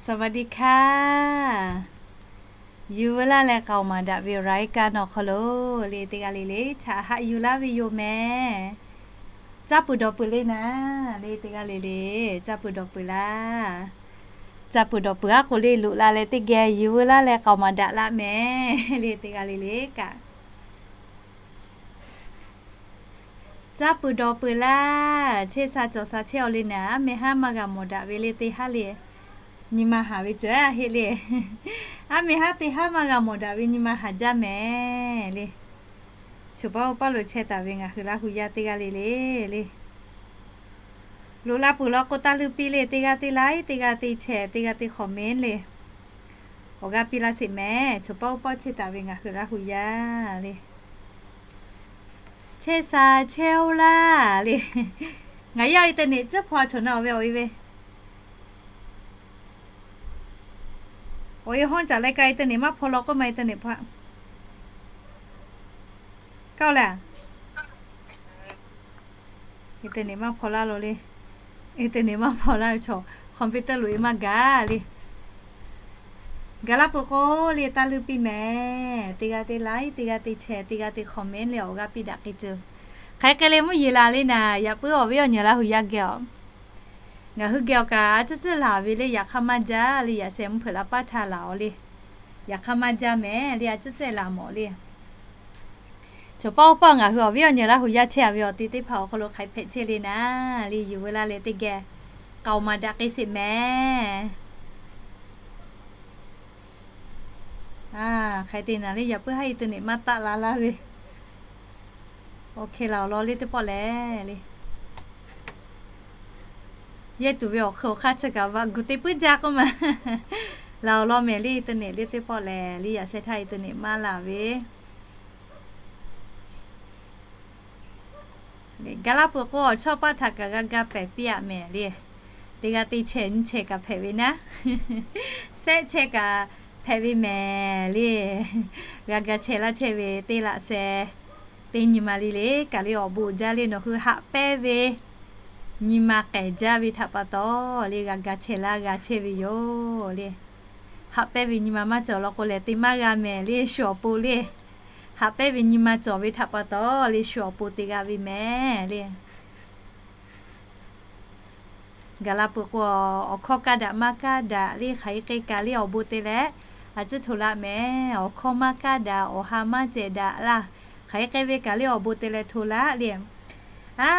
สวัสดีค่ะ Yuˬ veu laˇ leh k'aoˍ maˍ daꞈ ve รายการ awˬ hk'aw lo le teˇ g'aˇ le le htaꞈ haꞈ yuˬ laˇ ve yoˬ mehˍ. Caˇ peuˬ dawˬ peuˬ le naˍ le teˇ g'aˇ le le, caˇ peuˬ dawˬ peuˬ laˇ. Caˇ peuˬ dawˬ peuˬ aˉ k'o le loꞈ la leh teˇ geh yuˬ veu laˇ leh k'aoˍ maˍ daꞈ laˇ mehˍ le teˇ g'aˇ le le kaꞈ. Caˇ peuˬ dawˬ peuˬ laˇ. Chehˇ sha cawˬ sha chehˇ-aw le naˍ, aˉ meh haˉ maˇ g'a mawˬ daꞈ ve le teˇ haˉ le. Nyi ma haˍ ve cawˬ-a heˆ le. Aˉ meh haˉ teˇ haˉ maˇ g'a mawˬ daꞈ ve nyi ma haˍ jaˇ mehˍ le. Choˬ paˆ uˉ paˆ lo chehˇ taˍ ve ngaˬ hui Laˇ hu yaˇ teˇ g'aˇ le le le. Loꞈ la peuˬ law k'o taˇ leuˇ piˇ le teˇ g'aˇ teˇ like, teˇ g'aˇ teˇ share, teˇ g'aˇ teˇ comment le. Awˬ g'aˇ piˇ laˇ sheˍ mehˍ. Choˬ paˆ uˉ paˆ chehˇ taˍ ve ngaˬ hui Laˇ hu yaˇ le. Chehˇ sha chehˇ-oˆ laˇ le. Ngaˬ yaˇ-oˆ internet tcuhˉ hpaw-a cawˬ na awˬ ve awˬ e ve. Awˬ e hawˉ caˍ leh ka internet maˇ hpaw law k'oˆ ma internet hpaw-a. Kaˇ-oˆ leh, internet maˇ hpaw laˇ lo le. Internet maˇ hpaw laˇ ve chaw computer loꞈ-e maˇ gaˬ le. Gaˬ laˇ peuˬ k'o le taˇ leuˇ piˇ mehˍ. Teˇ g'aˇ teˇ like, teˇ g'aˇ teˇ share, teˇ g'aˇ teˇ comment le awˬ g'aˇ piˇ daꞈ k'ai ceuˬ. Hk'aˬ hk'e le mvuhˇ yeˬ laˬ le naˍ, yaꞈ puiˉ awˬ viˉ awˬ nyi Laˇ hu yaˇ geh-aw. Ngaˬ hui geh awˬ kaꞈ a cuˉ cuhˉ laˬ ve le yaꞈ hk'aˇ maˇ jaˇ le, yaꞈ sheh mvuhˇ hpeuꞈ la paˇ htaˇ laˬ-aw le. Yaꞈ hk'aˇ maˇ jaˇ mehˍ le, a cuˉ cuhˉ laˬ mawˬ le. Choˬ paˆ uˉ paˆ ngaˬ hui awˬ viˉ awˬ nyi Laˇ hu yaˇ chehˇ-a ve awˬ te teˇ hpaˍ awˬ hk'aw lo hk'aˬ hpehꞈ chehˇ le naˍ le yuˬ veu laˇ leh teˇ geh k'aoˍ maˍ daꞈ k'ai sheˍ mehˍ. Hk'aˬ hk'e te naˍ le yaꞈ puiˉ haˉ internet maˇ taˆ la laˇ ve. Awˬ hk'e laˬ awˬ lawn le teˇ pawˆ lehˬ le. Yehˇ tuˬ ve awˬ hk'e awˬ hk'aˇ chi kaꞈ vaꞈ gu te puiˉ jaˇ k'oˆ ma. Laˬ awˬ lawn mehˍ le internet le teˇ pawˆ lehˬ le yaꞈ sheh htaˇ internet maˇ laˬ ve. Gaˬ laˇ peuˬ k'o awˬ chawˇ paˆ htaꞈ kaꞈ g'a ga pehˍ piˇ-aꞈ mehˍ le. Teˇ g'aˇ teˇ chehˇ nyiˇ chehˇ kaꞈ hpehꞈ ve naˉ. Shehˆ chehˇ kaꞈ hpehꞈ ve mehˍ le. G'a ga chehˇ laˇ chehˇ ve teˇ laꞈ sheh teˇ nyi ma le le kaꞈ le awˬ bon uiˍ jaˇ le nawˬ hui haꞈ pehnˇ ve nyi ma k'ehˬ jaˇ ve htaꞈ pa taw le g'a ga chehˇ laˇ g'a chehˇ ve yoˬ le. Haꞈ pehnˇ ve nyi ma maˇ cawˬ law k'o lehˬ te maˇ g'a mehˍ le shu awˬ pon le. Haꞈ pehnˇ ve nyi ma cawˬ ve htaꞈ pa taw le shu awˬ pon te g'a ve mehˍ le. Gaˬ la peuˬ k'o, awˬ hkawˇ kaˇ daꞈ maˇ kaˇ daꞈ le hk'aˬ hk'e k'ai kaꞈ le awˬ bon te leh a ciˉ htoꞈ laˇ mehˍ. Awˬ hkawˇ maˇ kaˇ daꞈ, awˬ ha maˇ cehˬ daꞈ laˇ, hk'aˬ hk'e k'ai ve kaꞈ le awˬ bon te leh htoꞈ laˇ le. A,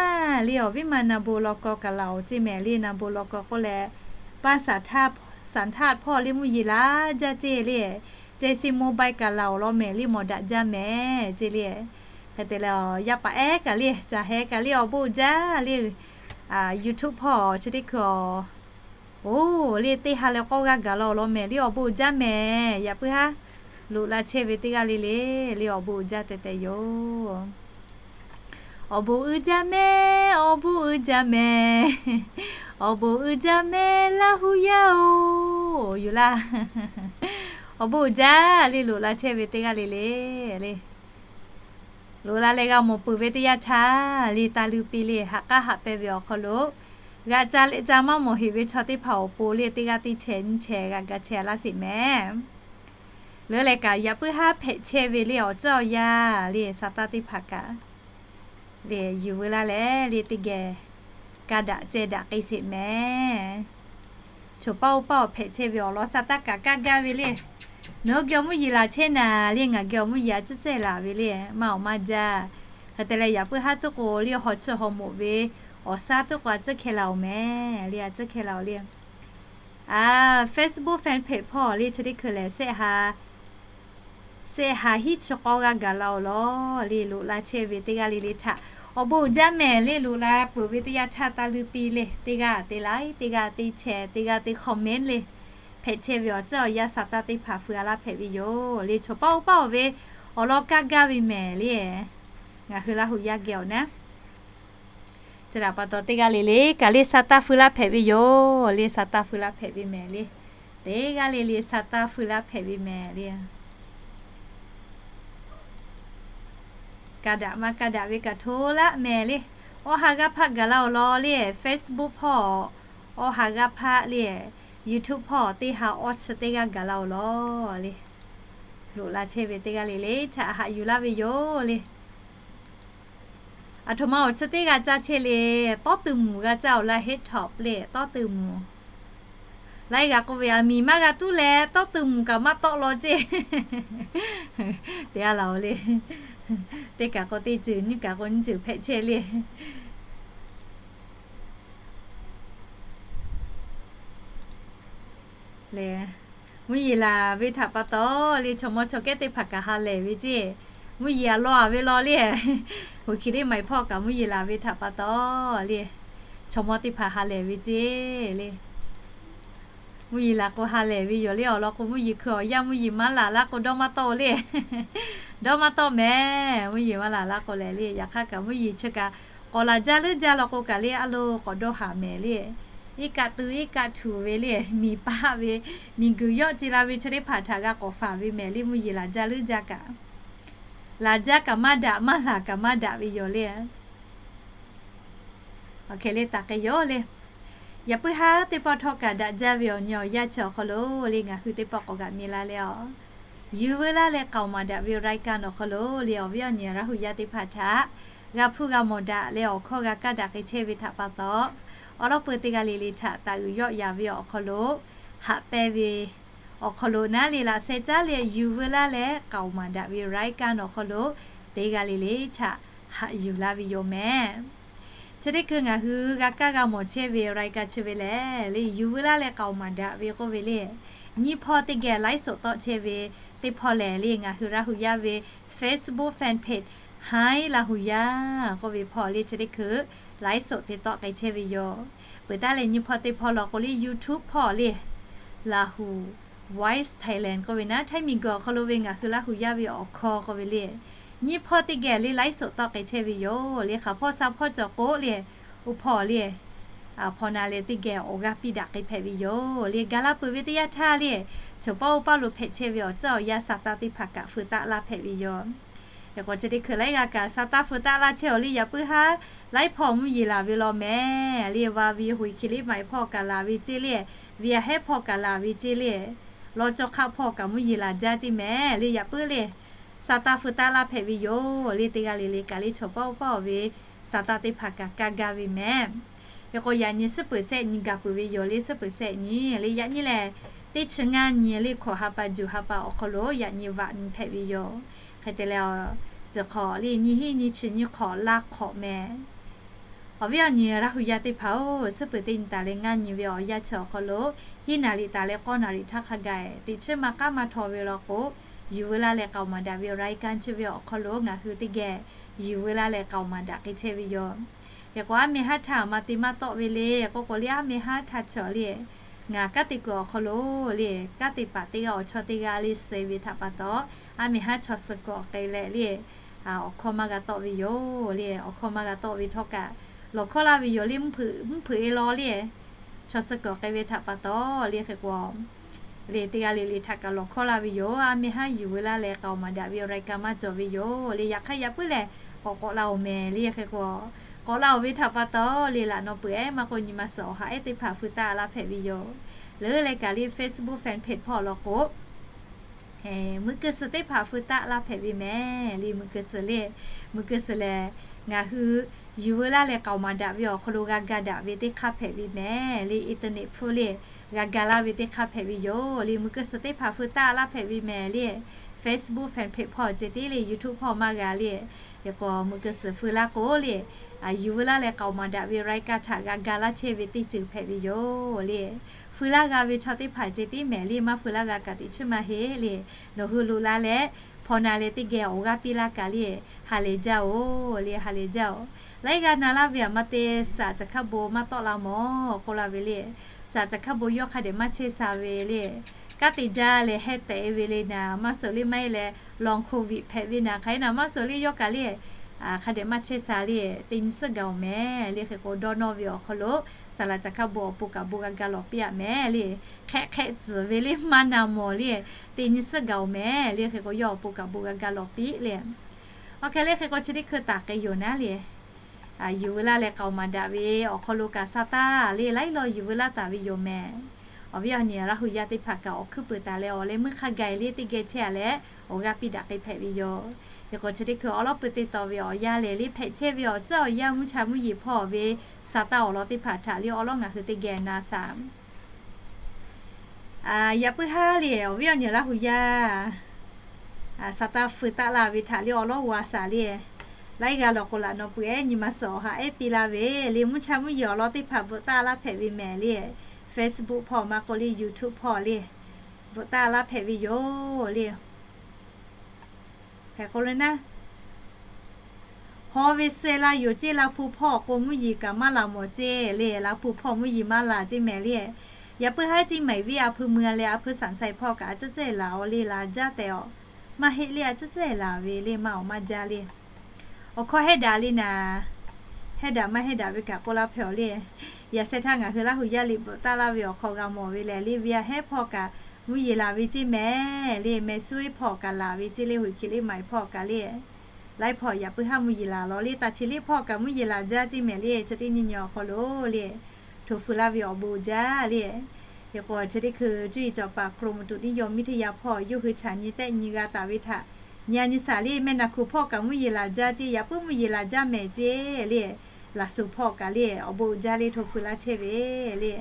le awˬ viˉ ma na bon law kaw kaꞈ laˬ-oˬ ceˇ mehˍ le. Na bon law kaw k'oˆ leh, paˇ saˍ htaˇ hpawˇ le mvuhˇ yeˬ laˇ jaˇ ceˇ le. Ceh si mobile kaꞈ laˬ-oˬ law mehˍ le mawˬ daꞈ jaˇ mehˍ ceˇ le. Hk'e te leh, yaˇ paˍ ehˉ kaꞈ le caˬ heh kaꞈ le awˬ bon uiˍ jaˇ le. YouTube hpawˇ chi teˇ hkui-aˬ, oˬ le teˇ ha leh k'awˇ g'aˇ gaˬ la-oˬ law mehˍ le awˬ bon uiˍ jaˇ mehˍ. Yaꞈ puiˉ haˉ loꞈ la chehˇ ve teˇ g'aˇ le le, le awˬ bon uiˍ jaˇ tehꞈ tehꞈ yoˬ. Awˬ bon uiˍ jaˇ mehˍ, awˬ bon uiˍ jaˇ mehˍ, awˬ bon uiˍ jaˇ mehˍ Laˇ hu yaˇ-oˬ, yoˬ laˇ. Awˬ bon uiˍ jaˇ le loꞈ la chehˇ ve teˇ g'aˇ le le, le loꞈ la leh g'a mawˬ peuˬ ve teˇ yanˇ htaˇ le taˇ leuˇ piˇ le haꞈ k'aˉ haꞈ pehnˇ ve awˬ hk'aw lo g'a ca leh ca maˇ mawˬ heꞈ ve chaw teˇ hpaˍ awˬ pon le teˇ g'aˇ teˇ chehˇ nyiˇ chehˇ g'a ga chehˇ laˇ sheˍ mehˍ. Leuˉ leh kaꞈ yaꞈ puiˉ haˉ hpehꞈ chehˇ ve le awˬ ceuˬ awˬ yanˇ le sa taˇ teˇ hpaˍ kaꞈ le yuˬ veu laˇ leh le teˇ geh ka daꞈ ceh daꞈ k'ai sheˍ mehˍ. Choˬ paˆ uˉ paˆ awˬ hpehꞈ chehˇ ve awˬ lawn sa taˇ kaꞈ kaˇ gaˇ ve le. Nawˬ hui geh awˬ mvuhˇ yeˬ laˬ chehˇ naˍ le ngaˬ geh awˬ mvuhˇ yeˬ a ciˉ cehˇ laˬ ve le maˇ awˬ maˇ jaˇ. Hk'e te leh yaꞈ puiˉ haˉ tuˉ k'o le hawˬ chiˇ hawˬ moˍ ve awˬ saˉ tuˉ k'o a ciˉ hkeh la-oˬ mehˍ le a ciˉ hkeh la-oˬ le. Facebook fan page hpawˇ le chi teˇ hkui lehˬ, shehˆ ha hiˉ chi k'awˇ g'aˇ gaˬ la-oˬ law le loꞈ la chehˇ ve teˇ g'aˇ le le htaꞈ awˬ bon uiˍ jaˇ mehˍ le. Loꞈ la peuˬ ve teˇ yanˇ htaˇ taˇ leuˇ piˇ le teˇ g'aˇ teˇ like, teˇ g'aˇ teˇ share, teˇ g'aˇ teˇ comment le hpehꞈ chehˇ ve awˬ ceuˬ awˬ yanˇ sa taˇ teˇ hpaˍ feu a laˇ hpehꞈ ve yoˬ le. Choˬ paˆ uˉ paˆ-oˬ ve awˬ lawn kaˇ gaˇ ve mehˍ le. Ngaˬ hui Laˇ hu yaˇ geh awˬ naˉ chi htaꞈ pa taw teˇ g'aˇ le le kaꞈ le sa taˇ feu laˇ hpehꞈ ve yoˬ le. Sa taˇ feu laˇ hpehꞈ ve mehˍ le. Teˇ g'aˇ le le sa taˇ feu laˇ hpehꞈ ve mehˍ le. Ka daꞈ maˇ ka daꞈ ve kaꞈ hto laˇ mehˍ le. Awˬ ha g'aˇ hpaˆ gaˬ la-oˬ law le Facebook hpawˇ. Awˬ ha g'aˇ hpaˆ le YouTube hpawˇ teˇ ha awˇ chi teˇ g'aˇ gaˬ la-oˬ law le. Loꞈ la chehˇ ve teˇ g'aˇ le le htaꞈ haꞈ yuˬ laˇ ve yoˬ le. Aˬ htoꞈ ma awˬ chi teˇ g'aˇ caˇ chehˇ le, tawˇ tuˬ mvuhˬ g'a caˇ-oˬ laˇ, head top le, tawˇ tuˬ mvuhˬ. Laiˉ g'aˇ k'oˆ ve, aˬ miˍ maˇ g'a tuˉ leh tawˇ tuˬ mvuhˬ kaꞈ maˇ tawˆ law ceˇ te a laˬ-oˬ le. Teˇ kaꞈ k'o teˇ ceuˬ, nyiˇ kaꞈ k'o nyiˇ ceuˬ hpehꞈ chehˇ le. Lehˬ, mvuhˇ yeˬ laˬ ve htaꞈ pa taw le, chaw mawˇ chaw kehˉ teˇ hpaˍ kaꞈ ha lehˬ ve ceˇ. Mvuhˇ yeˬ aˬ law a ve law le. Hoꞈ hkiˬ liˇ ma hpawˇ kaꞈ mvuhˇ yeˬ laˬ ve htaꞈ pa taw le, chaw mawˇ teˇ hpaˍ ha lehˬ ve ceˇ le. Mvuhˇ yeˬ laˬ k'o ha lehˬ ve yoˬ le. Awˬ lawn k'o mvuhˇ yeˬ hkui awˬ yanˇ mvuhˇ yeˬ maˇ laˬ laˇ k'o dawˇ maˇ tawˆ le. Dawˇ maˇ tawˆ mehˍ. Mvuhˇ yeˬ maˇ laˬ laˇ k'o lehˬ le, yaꞈ hk'aˇ kaꞈ mvuhˇ yeˬ chi kaꞈ k'awꞈ laˬ jaˇ leuˉ jaˇ law k'o kaꞈ le, a lo k'awꞈ dawˇ haˍ mehˍ le. Iˉ kaˆ tu iˉ kaˆ htuꞈ ve le, miˬ paˆ ve, miˬ guiˬ yawˆ ce la ve chi teˇ hpaˍ htaꞈ g'a k'awꞈ faˍ ve mehˍ le. Mvuhˇ yeˬ laˬ jaˇ leuˉ jaˇ kaꞈ, laˬ jaˇ kaꞈ maˇ daꞈ, maˇ laˬ kaꞈ maˇ daꞈ ve yoˬ le. Awˬ hk'e le taˍ k'ai yoˬ le. Yaꞈ puiˉ haˉ teˇ pawˆ htawˇ kaꞈ daꞈ jaˇ ve awˬ nyi awˬ yanˇ chi awˬ hk'aw lo le, ngaˬ hui teˇ pawˆ k'awꞈ g'aꞈ mi la leh a, yuˬ veu laˇ leh k'aoˍ maˍ daꞈ ve รายการ awˬ hk'aw lo le, awˬ viˉ awˬ nyi Laˇ huˍ yaˇ teˇ hpaˍ htaꞈ g'a hpuˇ g'a mawˬ daꞈ leh awˬ hkawˇ g'a kaˇ daꞈ k'ai chehˇ ve htaꞈ pa taw, awˬ lawn peu teˇ g'aˇ le le htaꞈ taˍ uiˍ yawˆ yaˍ ve awˬ hk'aw lo, haꞈ pehnˇ ve awˬ hk'aw lo naˉ le laꞈ sheh caˉ leh yuˬ veu laˇ leh k'aoˍ maˍ daꞈ ve รายการ awˬ hk'aw lo teˇ g'aˇ le le htaꞈ haꞈ yuˬ laˇ ve yoˬ mehˍ. Chi teˇ hkui ngaˬ hui g'a kaˇ g'a mawˬ chehˇ ve รายการ chi ve lehˬ le, yuˬ veu laˇ leh k'aoˍ maˍ daꞈ ve k'oˆ ve le, nyiˇ hpawˇ teˇ geh ไลฟ์สด tawˆ chehˇ ve teˇ hpawˇ lehˬ le, ngaˬ hui Laˇ huˍ yaˇ ve Facebook fan page Hi Laˇ huˍ yaˇ k'oˆ ve hpawˇ le, chi teˇ hkui ไลฟ์สด te tawˆ k'ai chehˇ ve yoˬ. Peuˬ taˉ leh nyiˇ hpawˇ teˇ hpawˇ law k'o le, YouTube hpawˇ le, Lahu Voice Thailand k'oˆ ve naˉ, Htaiˇ miˬ guiˬ awˬ hk'aw lo ve ngaˬ hui Laˇ huˍ yaˇ ve awˬ hkawˇ k'oˆ ve le, nyiˇ hpawˇ teˇ geh le ไลฟ์สด tawˆ k'ai chehˇ ve yoˬ le. Hk'aˬ hpawˇ sha hpawˇ cawˬ k'o le, oˇ hpawˇ le, hpaw na leh teˇ geh awˬ g'aˇ piˇ daꞈ k'ai hpehꞈ ve yoˬ le. Ga laˇ peuˬ ve teˇ yanˇ htaˇ le, chaw paˆ oˇ paˆ lo hpehꞈ chehˇ ve awˬ caˇ awˬ yanˇ sa taˇ teˇ hpaˍ kaꞈ feu taˆ laˇ hpehꞈ ve yoˬ. Hk'e k'o chi teˇ hkui laiˉ g'aˇ kaꞈ sa taˇ feu taˆ laˇ chehˇ awˬ le, yaꞈ puiˉ haˉ laiˉ hpawˇ mvuhˇ yeˬ laˬ ve law mehˍ le. Va ve hoꞈ hkiˬ liˇ ma hpawˇ kaꞈ laˬ ve ceˇ le, ve a hehˉ hpawˇ kaꞈ laˬ ve ceˇ le, law cawˇ hk'aˆ hpawˇ kaꞈ mvuhˇ yeˬ laˬ jaˇ ceˇ mehˍ le. Yaꞈ puiˉ le sa taˇ feu taˆ laˇ hpehꞈ ve yoˬ le. Teˇ g'aˇ le le kaꞈ le chaw paˆ oˇ paˆ awˬ ve sa taˇ teˇ hpaˍ kaꞈ kaˇ gaˇ ve mehˍ. Hk'e k'o yaꞈ nyi suhˉ peuˬ sehˆ nyi gaˬ peuˬ ve yoˬ le. Suhˉ peuˬ sehˆ nyi le, yaꞈ nyi lehˬ teˇ chi ngaˇ nyi le, hkawꞈ ha pa juˬ ha pa awˬ hk'aw lo yaꞈ nyi vaꞈ nyi hpehꞈ ve yoˬ. Hk'e te leh, ceuˬ hk'awꞈ le nyi hiˆ nyi chi nyi hk'awꞈ laˇ hk'awꞈ mehˍ. Awˬ viˉ awˬ nyi Laˇ huˍ yaˇ teˇ hpaˍ-oˬ, suhˉ peuˬ teˇ nyi taˍ leh ngaˇ nyi ve awˬ yanˇ chi awˬ hk'aw lo, hiˉ naˍ riˍ taˍ leh k'awˇ naˍ riˍ htaˇ hk'a gaˬ teꞈ chiˉ maˇ k'aˉ maˇ htaw ve law k'o, yuˬ veu laˇ leh k'aoˍ maˍ daꞈ ve รายการ chi ve awˬ hk'aw lo ngaˬ hui teˇ geh yuˬ veu laˇ leh k'aoˍ maˍ daꞈ k'ai chehˇ ve yoˬ. Hk'e k'o aˉ meh haˉ htaˇ maˇ te maˇ tawˆ ve le k'oˆ k'o le, aˉ meh haˉ htaˇ chaw le, ngaˬ kanˉ te kuiˬ awˬ hk'aw lo le, kanˉ te paˍ teˇ g'aˇ awˬ chawˇ teˇ g'aˇ le suh ve htaꞈ pa taw, aˉ meh haˉ chaw suh kuiˬ awˬ k'ai leh le, awˬ hkawˇ maˇ g'a tawˆ ve yoˬ le. Awˬ hkawˇ maˇ g'a tawˆ ve htawˇ kaꞈ lawˬ hkawˇ laˇ ve yoˬ le. Mvuhˇ hpeuꞈ e law le, chaw suh kuiˬ awˬ k'ai ve htaꞈ pa taw le. Hk'e k'o le teˇ g'aˇ le le htaꞈ kaꞈ lawˬ hkawˇ laˇ ve yoˬ. Aˉ meh haˉ yuˬ veu laˇ leh k'aoˍ maˍ daꞈ ve รายการ maˇ cawˬ ve yoˬ le. Yaꞈ hk'aˇ yaꞈ puiˉ lehˬ k'awꞈ k'awꞈ la-oˬ mehˍ le. Hk'e k'o k'awꞈ la-oˬ ve htaꞈ pa taw le, laꞈ naw peuˬ ehˉ maˇ k'oˆ nyi ma suhˍ awˬ ha ehˉ teˇ hpaˍ feu taˆ laˇ hpehꞈ ve yoˬ. Leuˉ leh kaꞈ le Facebook fan page hpawˇ law k'o, meuꞈ keu suhˍ teˇ hpaˍ feu taˆ laˇ hpehꞈ ve mehˍ le. Meuꞈ keu suhˍ le, meuꞈ keu suhˍ lehˬ ngaˬ hui yuˬ veu laˇ leh k'aoˍ maˍ daꞈ ve awˬ hk'aw lo g'a ga daꞈ ve teˇ hk'aˇ hpehꞈ ve mehˍ le. Internet hpfuhˇ le g'a ga laˇ ve teˇ hk'aˇ hpehꞈ ve yoˬ le. Meuꞈ keu suhˍ teˇ hpaˍ feu taˆ laˇ hpehꞈ ve mehˍ le. Facebook fan page hpawˇ ceh tiˉ le, YouTube hpawˇ maˇ g'a le. Hk'e k'o meuꞈ keu suhˍ feu laˇ k'o le, yuˬ veu laˇ leh k'aoˍ maˍ daꞈ ve รายการ htaꞈ g'a ga laˇ chehˇ ve teˇ ceuˬ hpehꞈ ve yoˬ le. Feu laˇ g'a ve chaw teˇ hpaˍ ceh tiˉ mehˍ le. Maˇ feu laˇ g'a kaꞈ teꞈ chiˉ maˇ heˆ le. Nawˬ hui loꞈ la leh hpaw na leh teˇ geh awˬ g'aˇ piˇ laˇ kaꞈ le, ha lehˬ jaˇ-oˬ le, ha lehˬ jaˇ-oˬ. Laiˉ g'aˇ na laˇ ve aˬ ma te saˍ caˬ hkaˇ bon maˇ tawˆ la mawˬ k'oˆ laˇ ve le. Saˍ caˬ hkaˇ bon yawˇ hk'a dehꞈ maˇ chehˇ sha ve le. Kanˉ te jaˇ leh heh tehꞈ ve le naˍ, maˇ suhˍ le maˇ heˆ leh รองโควิด hpehꞈ ve naˍ, hk'aˬ hk'e naˍ maˇ suhˍ le yawˇ kaꞈ le, hk'a dehꞈ maˇ chehˇ sha le. Teˇ nyi suhˉ gaˬ-oˬ mehˍ le. Hk'e k'o dawˇ nawˇ ve awˬ hk'aw lo saˍ laꞈ caˬ hk'a bon awˬ pon kaꞈ bon g'a ga lawˬ piˇ-aꞈ mehˍ le. Hk'ehꞈ hk'ehꞈ tcuhˍ ve le maˇ na mawˬ le. Teˇ nyi suhˉ gaˬ-oˬ mehˍ le. Hk'e k'o yawˇ awˬ pon kaꞈ bon g'a ga lawˬ piˇ le. Awˬ hk'e le hk'e k'o chi teˇ hkui taˍ k'ai yoˬ naˉ le. Yuˬ veu laˇ leh k'aoˍ maˍ daꞈ ve awˬ hk'aw lo kaꞈ sa taˇ le, laiˉ law yuˬ veu laˇ taˍ ve yoˬ mehˍ. Awˬ viˉ awˬ nyi Laˇ hu yaˇ teˇ hpaˍ kaꞈ awˬ hkuiˉ peuˬ taˍ leh awˬ leh meuˇ hk'a gaˬ le teˇ geh chehˇ a leh awˬ g'aˇ piˇ daꞈ k'ai hpehꞈ ve yoˬ. Hk'e k'o chi teˇ hkui awˬ lawˉ pui teˇ taw ve awˬ yanˇ lehˬ le hpehꞈ chehˇ ve awˬ tcuhˉ awˬ yanˇ mvuhˇ cha mvuhˇ yeˬ hpawˇ ve sa taˇ awˬ lawn teˇ hpaˍ htaꞈ le awˬ lawˉ ngaˬ hui teˇ geh na shaˍ. Yaꞈ puiˉ haˉ le awˬ viˉ awˬ nyi Laˇ hu yaˇ sa taˇ feu taˆ la ve htaꞈ le awˬ lawˉ g'a shaˍ le. Laiˉ g'aˇ lawˬ k'o laꞈ nawˬ pui ehˉ nyi ma suhˍ awˬ ha ehˉ piˇ laˇ ve le mvuhˇ cha mvuhˇ yeˬ awˬ lawn teˇ hpaˍ bvuhꞈ taˆ laˇ hpehꞈ ve mehˍ le. Facebook hpawˇ maˇ k'oˆ le YouTube hpawˇ le bvuhꞈ taˆ laˇ hpehꞈ ve yoˬ le. Hk'e k'o le naˉ, haw ve suh la yoˬ ceˇ la hpu hpawˇ k'o mvuhˇ yeˬ kaꞈ maˇ laˬ mawˬ ceˇ le. La hpu hpawˇ mvuhˇ yeˬ maˇ laˬ ceˇ mehˍ le. Yaꞈ puiˉ haˉ ceˇ maiˍ viˉ a hpu mui a leh a hpu saˍ sai hpawˇ kaꞈ a cuhˇ cehˇ laˬ awˬ le laˬ jaˇ tehꞈ awˬ maˇ heˆ le a cuhˇ cehˇ laˬ ve le maˇ awˬ maˇ jaˇ le. Awˬ hkawˇ hehˉ daꞈ le naˍ, hehˉ daꞈ maˇ hehˉ daꞈ ve kaꞈ k'oˆ laˇ hpehꞈ awˬ le. Yaꞈ sheh htaˇ ngaˬ hui Laˇ hu yaˇ liꞈ bvuhꞈ taˆ laˇ ve awˬ hk'aw g'a mawˬ ve lehˬ le ve a hehˉ hpawˇ kaꞈ mvuhˇ yeˬ laˬ ve ceˇ mehˍ le. Meh suˉ hpawˇ kaꞈ laˬ ve ceˇ le hoꞈ hkiˬ le maiˍ hpawˇ kaꞈ le. Laiˉ hpawˇ yaꞈ puiˉ haˉ mvuhˇ yeˬ laˬ lawˬ le taˍ chi liˇ hpawˇ kaꞈ mvuhˇ yeˬ laˬ jaˇ ceˇ mehˍ le. Chi teˇ nyi nyi awˬ hk'aw lo le hto feu laˇ ve awˬ bon jaˇ le. Hk'e k'o chi teˇ hkui cuˇ yiˍ cawˬ paˍ กรมอุตุนิยมวิทยา hpawˇ yawˇ hui chaꞈ nyi tehˆ nyi g'a taˍ ve htaꞈ nyi a nyi shaˍ le meh naˬ hkuˬ hpawˇ kaꞈ mvuhˇ yeˬ laˬ jaˇ ceˇ yaꞈ puiˉ mvuhˇ yeˬ laˬ jaˇ mehˍ ceˇ le. Laˬ suhˍ hpawˇ kaꞈ le awˬ bon jaˇ le hto feu laˇ chehˇ ve le.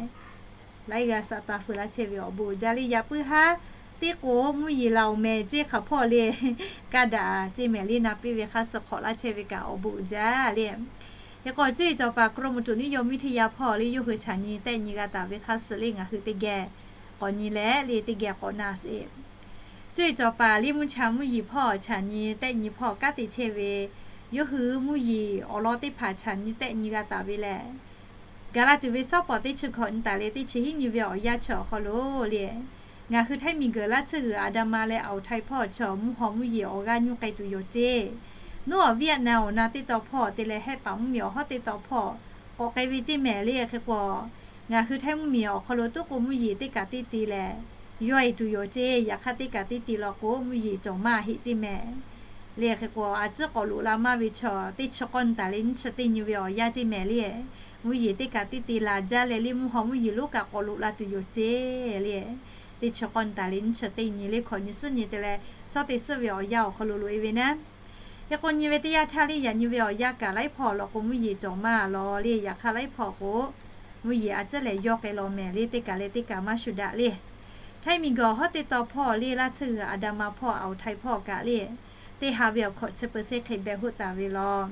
Laiˉ g'aˇ sa taˇ feu laˇ chehˇ ve awˬ bon jaˇ le yaꞈ puiˉ haˉ teˇ k'o mvuhˇ yeˬ laˬ awˬ mehˍ ceˇ hk'aˬ hpawˇ le kaˇ daꞈ ceˇ mehˍ le na piˇ ve hk'a suh hk'awꞈ laˇ chehˇ ve kaꞈ awˬ bon jaˇ le. Hk'e k'o cuˇ yiˍ cawˬ paˍ กรมอุตุนิยมวิทยา hpawˇ le yawˇ hui chaꞈ nyi tehˆ nyi g'a taˍ ve hk'a suh le ngaˬ hui teˇ geh k'awꞈ nyi leh le teˇ geh k'awꞈ na sheˍ. Cuˇ yiˍ cawˬ paˍ liˇ mvuhˇ cha mvuhˇ yeˬ hpawˇ chaꞈ nyi tehˆ nyi hpawˇ kanˉ te chehˇ ve yawˇ hui mvuhˇ yeˬ awˬ lawn teˇ hpaˍ chaꞈ nyi tehˆ nyi g'a taˍ ve lehˬ, gaˬ la tuˬ ve sawˉ pawˍ teˇ chi hkawꞈ nyi taˍ leh teˇ chi hiˉ nyi ve awˬ yanˇ chi awˬ hk'aw lo le ngaˬ hui Htaiˇ miˬ guiˬ laˇ tsuhˇ g'uiˬ Aˍdanˍ ma leh Awˬ Htaiˇ hpawˇ chaw mvuhˇ haw mvuhˇ yeˬ awˬ g'aˇ nyuˇ k'ai tuˬ yoˬ ceˇ. Nuˉ awˬ viˉ aꞈ na awˬ na teˇ taw hpawˇ te leh Hehˆ paˍ mvuhˇ miˬ awˬ hawˉ teˇ taw hpawˇ k'awꞈ k'ai ve ceˇ mehˍ le. Hk'e k'o ngaˬ hui Htaiˇ mvuhˇ miˬ awˬ hk'aw lo tuˉ k'o mvuhˇ yeˬ teˇ kaꞈ teˇ te lehˬ yawˇ e tuˬ yoˬ ceˇ. Yaꞈ hk'aˇ teˇ kaꞈ teˇ te law k'o mvuhˇ yeˬ cawˬ maˇ heˆ ceˇ mehˍ le. Hk'e k'o a tcuhˉ k'awꞈ loꞈ la maˇ ve chaw teˇ chi k'awˇ nyi taˍ leh nyiˇ chi teˇ nyi ve awˬ yanˇ ceˇ mehˍ le. Mvuhˇ yeˬ teˇ kaꞈ teˇ te laˬ jaˇ leh le mvuhˇ haw mvuhˇ yeˬ lonˉ kaꞈ k'awꞈ loꞈ la tuˬ yoˬ ceˇ le. Teˇ chi k'awˇ nyi taˍ leh nyiˇ chi teˇ nyi le hkawꞈ nyi suhˉ nyi te leh shawˉ teˇ suhˉ ve awˬ yanˇ awˬ hk'aw lo loꞈ e ve naˉ. Hk'e k'o nyi ve teˇ yanˇ htaˇ le yaꞈ nyi ve awˬ yanˇ kaꞈ laiˉ hpawˇ law k'o mvuhˇ yeˬ cawˬ maˇ law le. Yaꞈ hk'aˇ laiˉ hpawˇ k'o mvuhˇ yeˬ a tcuhˉ lehˬ yawˇ k'ai law mehˍ le. Teˇ kaꞈ leh teˇ kaꞈ maˇ shu daꞈ le. Htaiˇ miˬ guiˬ awˬ hawˉ teˇ taw hpawˇ le laˇ tsuhˇ g'uiˬ Aˍdanˍ ma hpawˇ Awˬ Htaiˇ hpawˇ kaꞈ le teˇ ha ve awˬ hkawꞈ chi เปอร์เซ็นต์ hk'e beh hoˆ taˍ ve law.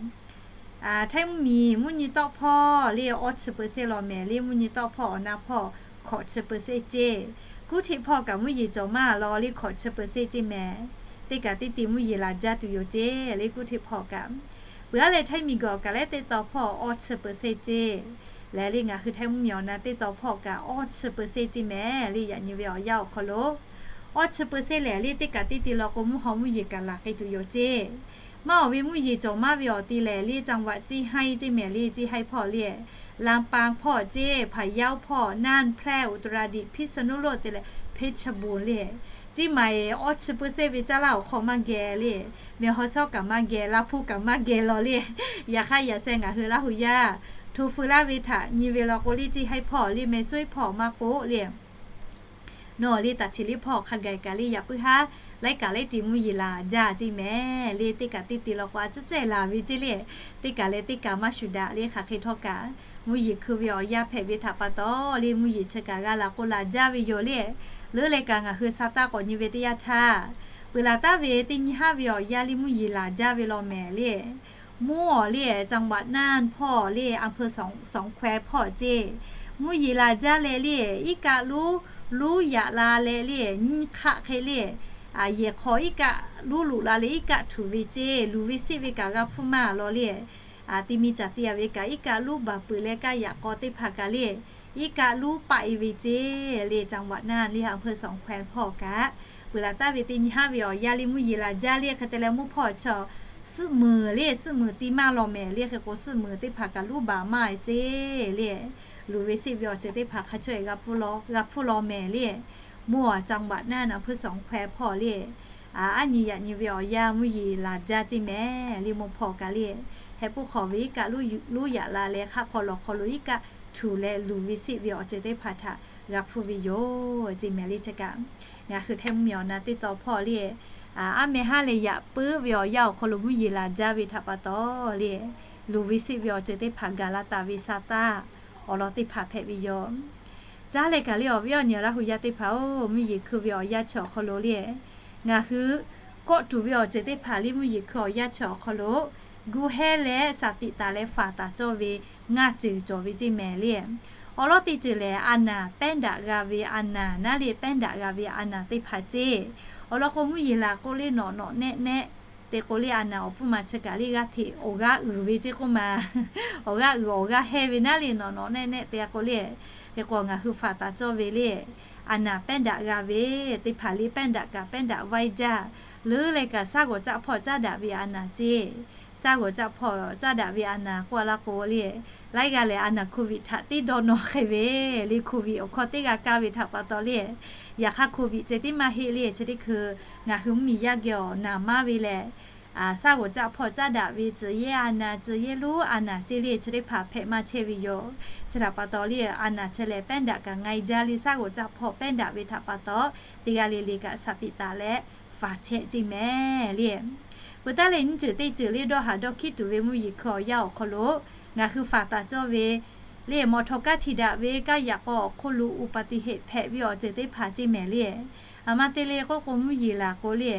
Htaiˇ mvuhˇ miˬ mvuhˇ nyi tawˆ hpawˇ le awˇ chi เปอร์เซ็นต์ law mehˍ le. Mvuhˇ nyi tawˆ hpawˇ awˬ na hpawˇ hkawꞈ chi เปอร์เซ็นต์ ceˇ. Kuˇ hteꞈ hpawˇ kaꞈ mvuhˇ yeˬ cawˬ maˇ law le hkawꞈ chi เปอร์เซ็นต์ ceˇ mehˍ. Teˇ kaꞈ teˇ te mvuhˇ yeˬ laˬ jaˇ tuˬ yoˬ ceˇ le kuˇ hteꞈ hpawˇ kaꞈ. Peuˬ aˉ leh Htaiˇ miˬ guiˬ awˬ kaꞈ leh teˇ taw hpawˇ awˇ chi เปอร์เซ็นต์ ceˇ. Lehˬ le ngaˬ hui Htaiˇ mvuhˇ miˬ awˬ na teˇ taw hpawˇ kaꞈ awˇ chi เปอร์เซ็นต์ ceˇ mehˍ le. Yaꞈ nyi ve awˬ yanˇ awˬ hk'aw lo awˇ chi เปอร์เซ็นต์ lehˬ le teˇ kaꞈ teˇ te law k'o mvuhˇ haw mvuhˇ yeˬ kaꞈ laˬ k'ai tuˬ yoˬ ceˇ. Maˇ awˬ ve mvuhˇ yeˬ cawˬ maˇ ve awˬ te lehˬ le จังหวัด ceˇ haiˇ ceˇ mehˍ le. Ceˇ haiˇ hpawˇ le ลำปาง hpawˇ ceˇ, พะเยา hpawˇ, น่าน hpawˇ, อุตรดิตถ์ พิษณุโลก te leh เพชรบูรณ์ le. Ceˇ maiˍ awˇ chi เปอร์เซ็นต์ ve caˇ laˇ awˬ hk'aw maˇ geh le. Meh haw shawˉ kaꞈ maˇ geh, Laˇ hpuˇ kaꞈ maˇ geh law le. Yaꞈ hk'aˇ yaꞈ sheh ngaˬ hui Laˇ hu yaˇ hto feu laˇ ve htaꞈ nyi ve law k'o le ceˇ haiˇ hpawˇ le meh suˉ hpawˇ maˇ k'oˆ le Nawˬ le taˍ chi liˇ hpawˇ hk'a gaˬ kaꞈ le yaꞈ puiˉ haˉ laiˉ kaꞈ laiˉ ti mvuhˇ yeˬ laˬ jaˇ ceˇ mehˍ le. Teˇ kaꞈ teˇ te law k'o a tcuhˉ cehˇ laˬ ve ceˇ le. Teˇ kaꞈ leh teˇ kaꞈ maˇ shu daꞈ le. Hk'aˬ hk'e htawˇ kaꞈ mvuhˇ yeˬ hkui ve awˬ yanˇ hpehꞈ ve htaꞈ pa taw le mvuhˇ yeˬ chi kaꞈ g'a laˬ k'o laˬ jaˇ ve yoˬ le. Leuˉ leh kaꞈ ngaˬ hui sa taˇ k'awꞈ nyi ve teˇ yanˇ htaˇ, peuˬ laˬ taˍ ve teˇ nyi haˉ ve awˬ yanˇ le mvuhˇ yeˬ laˬ jaˇ ve law mehˍ le. Mvuhˇ awˬ le จังหวัดน่าน hpawˇ le อำเภอสองแคว hpawˇ ceˇ. Mvuhˇ yeˬ laˬ jaˇ leh le iˉ kaˆ luˉ, luˉ yaꞈ la leh le nyiˇ hk'aˆ hk'e le, yehˬ hk'aw iˉ kaˆ luˉ loꞈ la leh iˉ kaˆ htuˬ ve ceˇ. Luˬ ve seˆ ve kaꞈ g'a hpfuhˇ maˇ law le. Te mi caˬ te a ve kaꞈ iˉ kaˆ luˉ baˬ peuˬ leh kaˇ yaꞈ k'aw teˇ hpaˍ kaꞈ le iˉ kaˆ luˉ paˆ e ve ceˇ le. จังหวัดน่าน le อำเภอสองแคว hpawˇ kaꞈ peuˬ laˬ taˍ ve teˇ nyi haˉ ve awˬ yanˇ le mvuhˇ yeˬ laˬ jaˇ le. Hk'e te leh mvuhˇ hpawˇ chaw suhˆ meunˍ le suhˆ meunˍ ti maˇ law mehˍ le. Hk'e k'o suhˆ meunˍ teˇ hpaˍ kaꞈ luˉ baˬ maˇ e ceˇ le. Luˬ ve seˆ ve awˬ ceuˬ teˇ hpaˍ hk'a chaweh g'a hpfuhˇ law mehˍ le. Mvuhˇ awˬ จังหวัดน่าน อำเภอสองแคว hpawˇ le aˉ nyi yaꞈ nyi ve awˬ yanˇ mvuhˇ yeˬ laˬ jaˇ ceˇ mehˍ le. Mvuhˇ hpawˇ kaꞈ le heh puiˉ hk'aw ve iˉ kaˆ luˉ yaꞈ la leh hk'aˆ hk'aw lawˬ hk'aw lo iˉ kaˆ htuˬ leh luˬ ve seˆ ve awˬ ceuˬ teˇ hpaˍ htaꞈ g'a hpuˇ ve yoˬ ceˇ mehˍ le. Chi kaꞈ ngaˬ hui htehˇ mvuhˇmiˬ awˬ na teˇ tawn hpawˇ le, aˉ meh haˉ leh yaꞈ puiˉ ve awˬ yanˇ awˬ hk'aw lo mvuhˇ yeˬ laˬ jaˇ ve htaꞈ pa taw le, luˬ ve siˆ ve awˬ ceuˬ teˇ hpaˍ gaˬ la taˍ ve sa taˇ awˬ lawn teˇ hpaˍ hpehꞈ ve yoˬ. Caˇ leh kaꞈ le awˬ viˉ awˬ nyi Laˇ hu yaˇ teˇ hpaˍ-oˬ, mvuhˇ yeˬ hkui ve awˬ yanˇ chi awˬ hk'aw lo le, ngaˬ hui kawˆ tuˬ ve awˬ ceuˬ teˇ hpaˍ le mvuhˇ yeˬ hkui awˬ yanˇ chi awˬ hk'aw lo gu hehˇ leh shaˍ tiꞈ taˍ leh faˍ taˍ cawˇ ve ngaˇ ceuˬ cawˬ ve ceˇ mehˍ le. Awˬ lawn teˇ ceuˬ lehˬ, a naˍ pehˉ daꞈ g'a ve a naˍ naˉ le, pehˉ daꞈ g'a ve a naˍ teˇ hpaˍ ceˇ. Awˬ lawn k'o, mvuhˇ yeˬ laˬ k'o le nawꞈ nawꞈ nehˆ nehˆ te k'o le, a naˍ awˬ pfuhˇ ma chi kaꞈ le g'aˇ hteꞈ awˬ g'aˇ uiˍ ve ceˇ k'oˆ ma, awˬ g'aˇ uiˍ awˬ g'aˇ heh ve naˉ le nawꞈ nawꞈ nehˆ nehˆ te k'o le, hk'e k'o ngaˬ hui faˍ taˍ cawˇ ve le, a naˍ pehˉ daꞈ g'a ve teˇ hpaˍ le, pehˉ daꞈ kaꞈ pehˉ daꞈ vaiˇ jaˇ, leuˉ leh kaꞈ shaˉ g'awˬ caˆ hpawˇ caˉ daꞈ ve a naˍ ceˇ. Shaˉ g'awˬ caˆ hpawˇ caˉ daꞈ ve a naˍ k'oˆ a laˇ k'o le, laiˉ g'aˇ lehˬ a naˍ โควิด htaꞈ teˇ dawˇ nawˇ hk'e ve le, โควิด awˬ hkawˇ teˇ g'a kaˇ ve htaꞈ pa taw le, yaꞈ hk'aˇ โควิด ceh tiˉ maˇ heˆ le. Chi teˇ hkui ngaˬ hui mvuhˇmiˬ yaˇ geh awˬ naˍ maˇ ve lehˬ, shaˉ g'awˬ caˆ hpawˇ caˉ daꞈ ve, tcuh yehˇ a naˍ, tcuh yehˇ lonˉ a naˍ ceˇ le, chi teˇ hpaˍ hpehꞈ maˇ chehˇ ve yoˬ. Chi htaꞈ pa taw le, a naˍ chehˇ leh pehˉ daꞈ kaꞈ ngaiˇ jaˇ le, shaˉ g'awˬ caˆ hpawˇ pehˉ daꞈ ve htaꞈ pa taw, teˇ g'aˇ le le kaꞈ shaˍ tiꞈ taˍ leh faˍ chehˇ ceˇ mehˍ le. Peuˬ taˉ leh nyiˇ ceuˬ teˇ ceuˬ le dawˇ haˍ dawˇ hkiˉ tuˬ ve mvuhˇ yeˬ hkui awˬ yanˇ awˬ hk'aw lo ngaˬ hui faˍ taˍ cawˇ ve le, mawꞈ htawꞈ kaˇ htiꞈ daꞈ ve kaˇ yaꞈ k'aw awˬ hk'oˆ lo อุบัติเหตุ hpehꞈ ve awˬ ceuˬ teˇ hpaˍ ceˇ mehˍ le. Aˬ ma te le k'oˆ k'o, mvuhˇ yeˬ laˬ k'o le,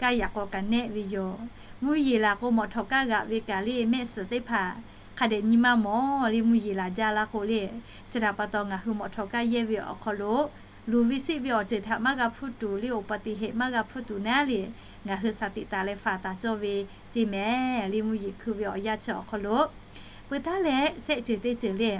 kaˇ yaꞈ k'aw kaꞈ nehˆ ve yoˬ. Mvuhˇ yeˬ laˬ k'o, mawꞈ htawꞈ kaˇ g'aꞈ ve kaꞈ le mehˆ suhˍ teˇ hpaˍ hk'a dehꞈ nyi maˇ mawˬ le, mvuhˇ yeˬ laˬ jaˇ laˇ k'o le. Chi htaꞈ pa taw ngaˬ hui mawꞈ htawꞈ kaˇ yehˇ ve awˬ hk'aw lo luˬ ve siˆ ve awˬ ceuˬ htaꞈ maˇ g'a hpuˇ tuˬ le, อุบัติเหตุ maˇ g'a hpuˇ tuˬ naˉ le, ngaˬ hui shaˍ tiꞈ taˍ leh faˍ taˍ cawˇ ve ceˇ mehˍ le, mvuhˇ yeˬ hkui ve awˬ yanˇ chi awˬ hk'aw lo. Peuˬ taˉ leh shehˆ ceuˬ teˇ ceuˬ le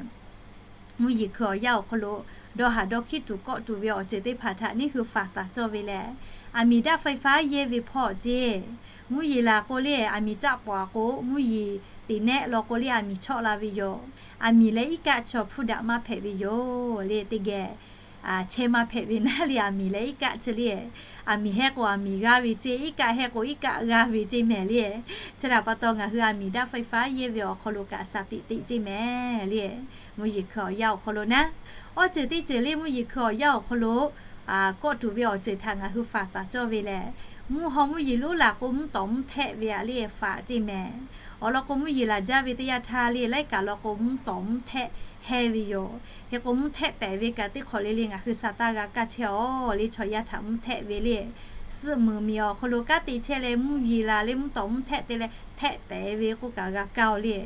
mvuhˇ yeˬ hkui awˬ yanˇ awˬ hk'aw lo dawˇ haˍ dawˇ hkiˉ tuˬ kawˆ tuˬ ve awˬ ceuˬ teˇ hpaˍ htaꞈ neˇ hui faˍ taˍ cawˇ ve lehˬ, aˬ miˍ daˆ ไฟฟ้า yehˇ ve hpawˇ ceˇ. Mvuhˇ yeˬ laˬ k'o le, aˬ miˍ caˆ pawˍ k'o, mvuhˇ yeˬ teꞈ nehˆ law k'o le, aˬ miˍ chawˆ la ve yoˬ. Aˬ miˍ leh iˉ kaˆ chaw hpuˇ daꞈ maˇ hpehꞈ ve yoˬ le, teˇ geh chehˇ maˇ hpehꞈ ve naˉ le, aˬ miˍ leh iˉ kaˆ chi le. Aˬ miˍ hehˉ k'o, aˬ miˍ g'aˇ ve ceˇ, iˉ kaˆ hehˉ k'o, iˉ kaˆ g'aˇ ve ceˇ mehˍ le. Chi htaꞈ pa taw ngaˬ hui aˬ miˍ daˆ ไฟฟ้า yehˇ ve awˬ hk'aw lo kaꞈ shaˍ tiꞈ teꞈ ceˇ mehˍ le, mvuhˇ yeˬ hkui awˬ yanˇ awˬ hk'aw lo naˉ. Awˬ ceuˬ teˇ ceuˬ le mvuhˇ yeˬ hkui awˬ yanˇ awˬ hk'aw lo kawˆ tuˬ ve awˬ ceuˬ htaꞈ ngaˬ hui faˍ taˍ cawˇ ve lehˬ, mvuhˇ haw mvuhˇ yeˬ lonˉ laˬ k'o, mvuhˇ tawˍ mvuhˇ htehˆ ve a le faˍ ceˇ mehˍ. Awˬ lawn k'o, mvuhˇ yeˬ laˬ jaˇ ve teˇ yanˇ htaˇ le, laiˉ kaꞈ law k'o, mvuhˇ tawˍ mvuhˇ htehˆ hehˇ ve yoˬ. Hk'e k'o, mvuhˇ htehˆ pehˍ ve kaꞈ teˇ hk'awꞈ le le ngaˬ hui sa taˇ g'a kaˇ chehˇ a le, chaw yaˇ htaꞈ mvuhˇ htehˆ ve le. Suhˆ muiˬ miˬ awˬ hk'aw lo kanˉ te chehˇ leh, mvuhˇ yeˬ laˬ le mvuhˇ tawˍ mvuhˇ htehˆ te leh htehˆ pehˍ ve k'oˆ kaꞈ g'a kaˇ a le.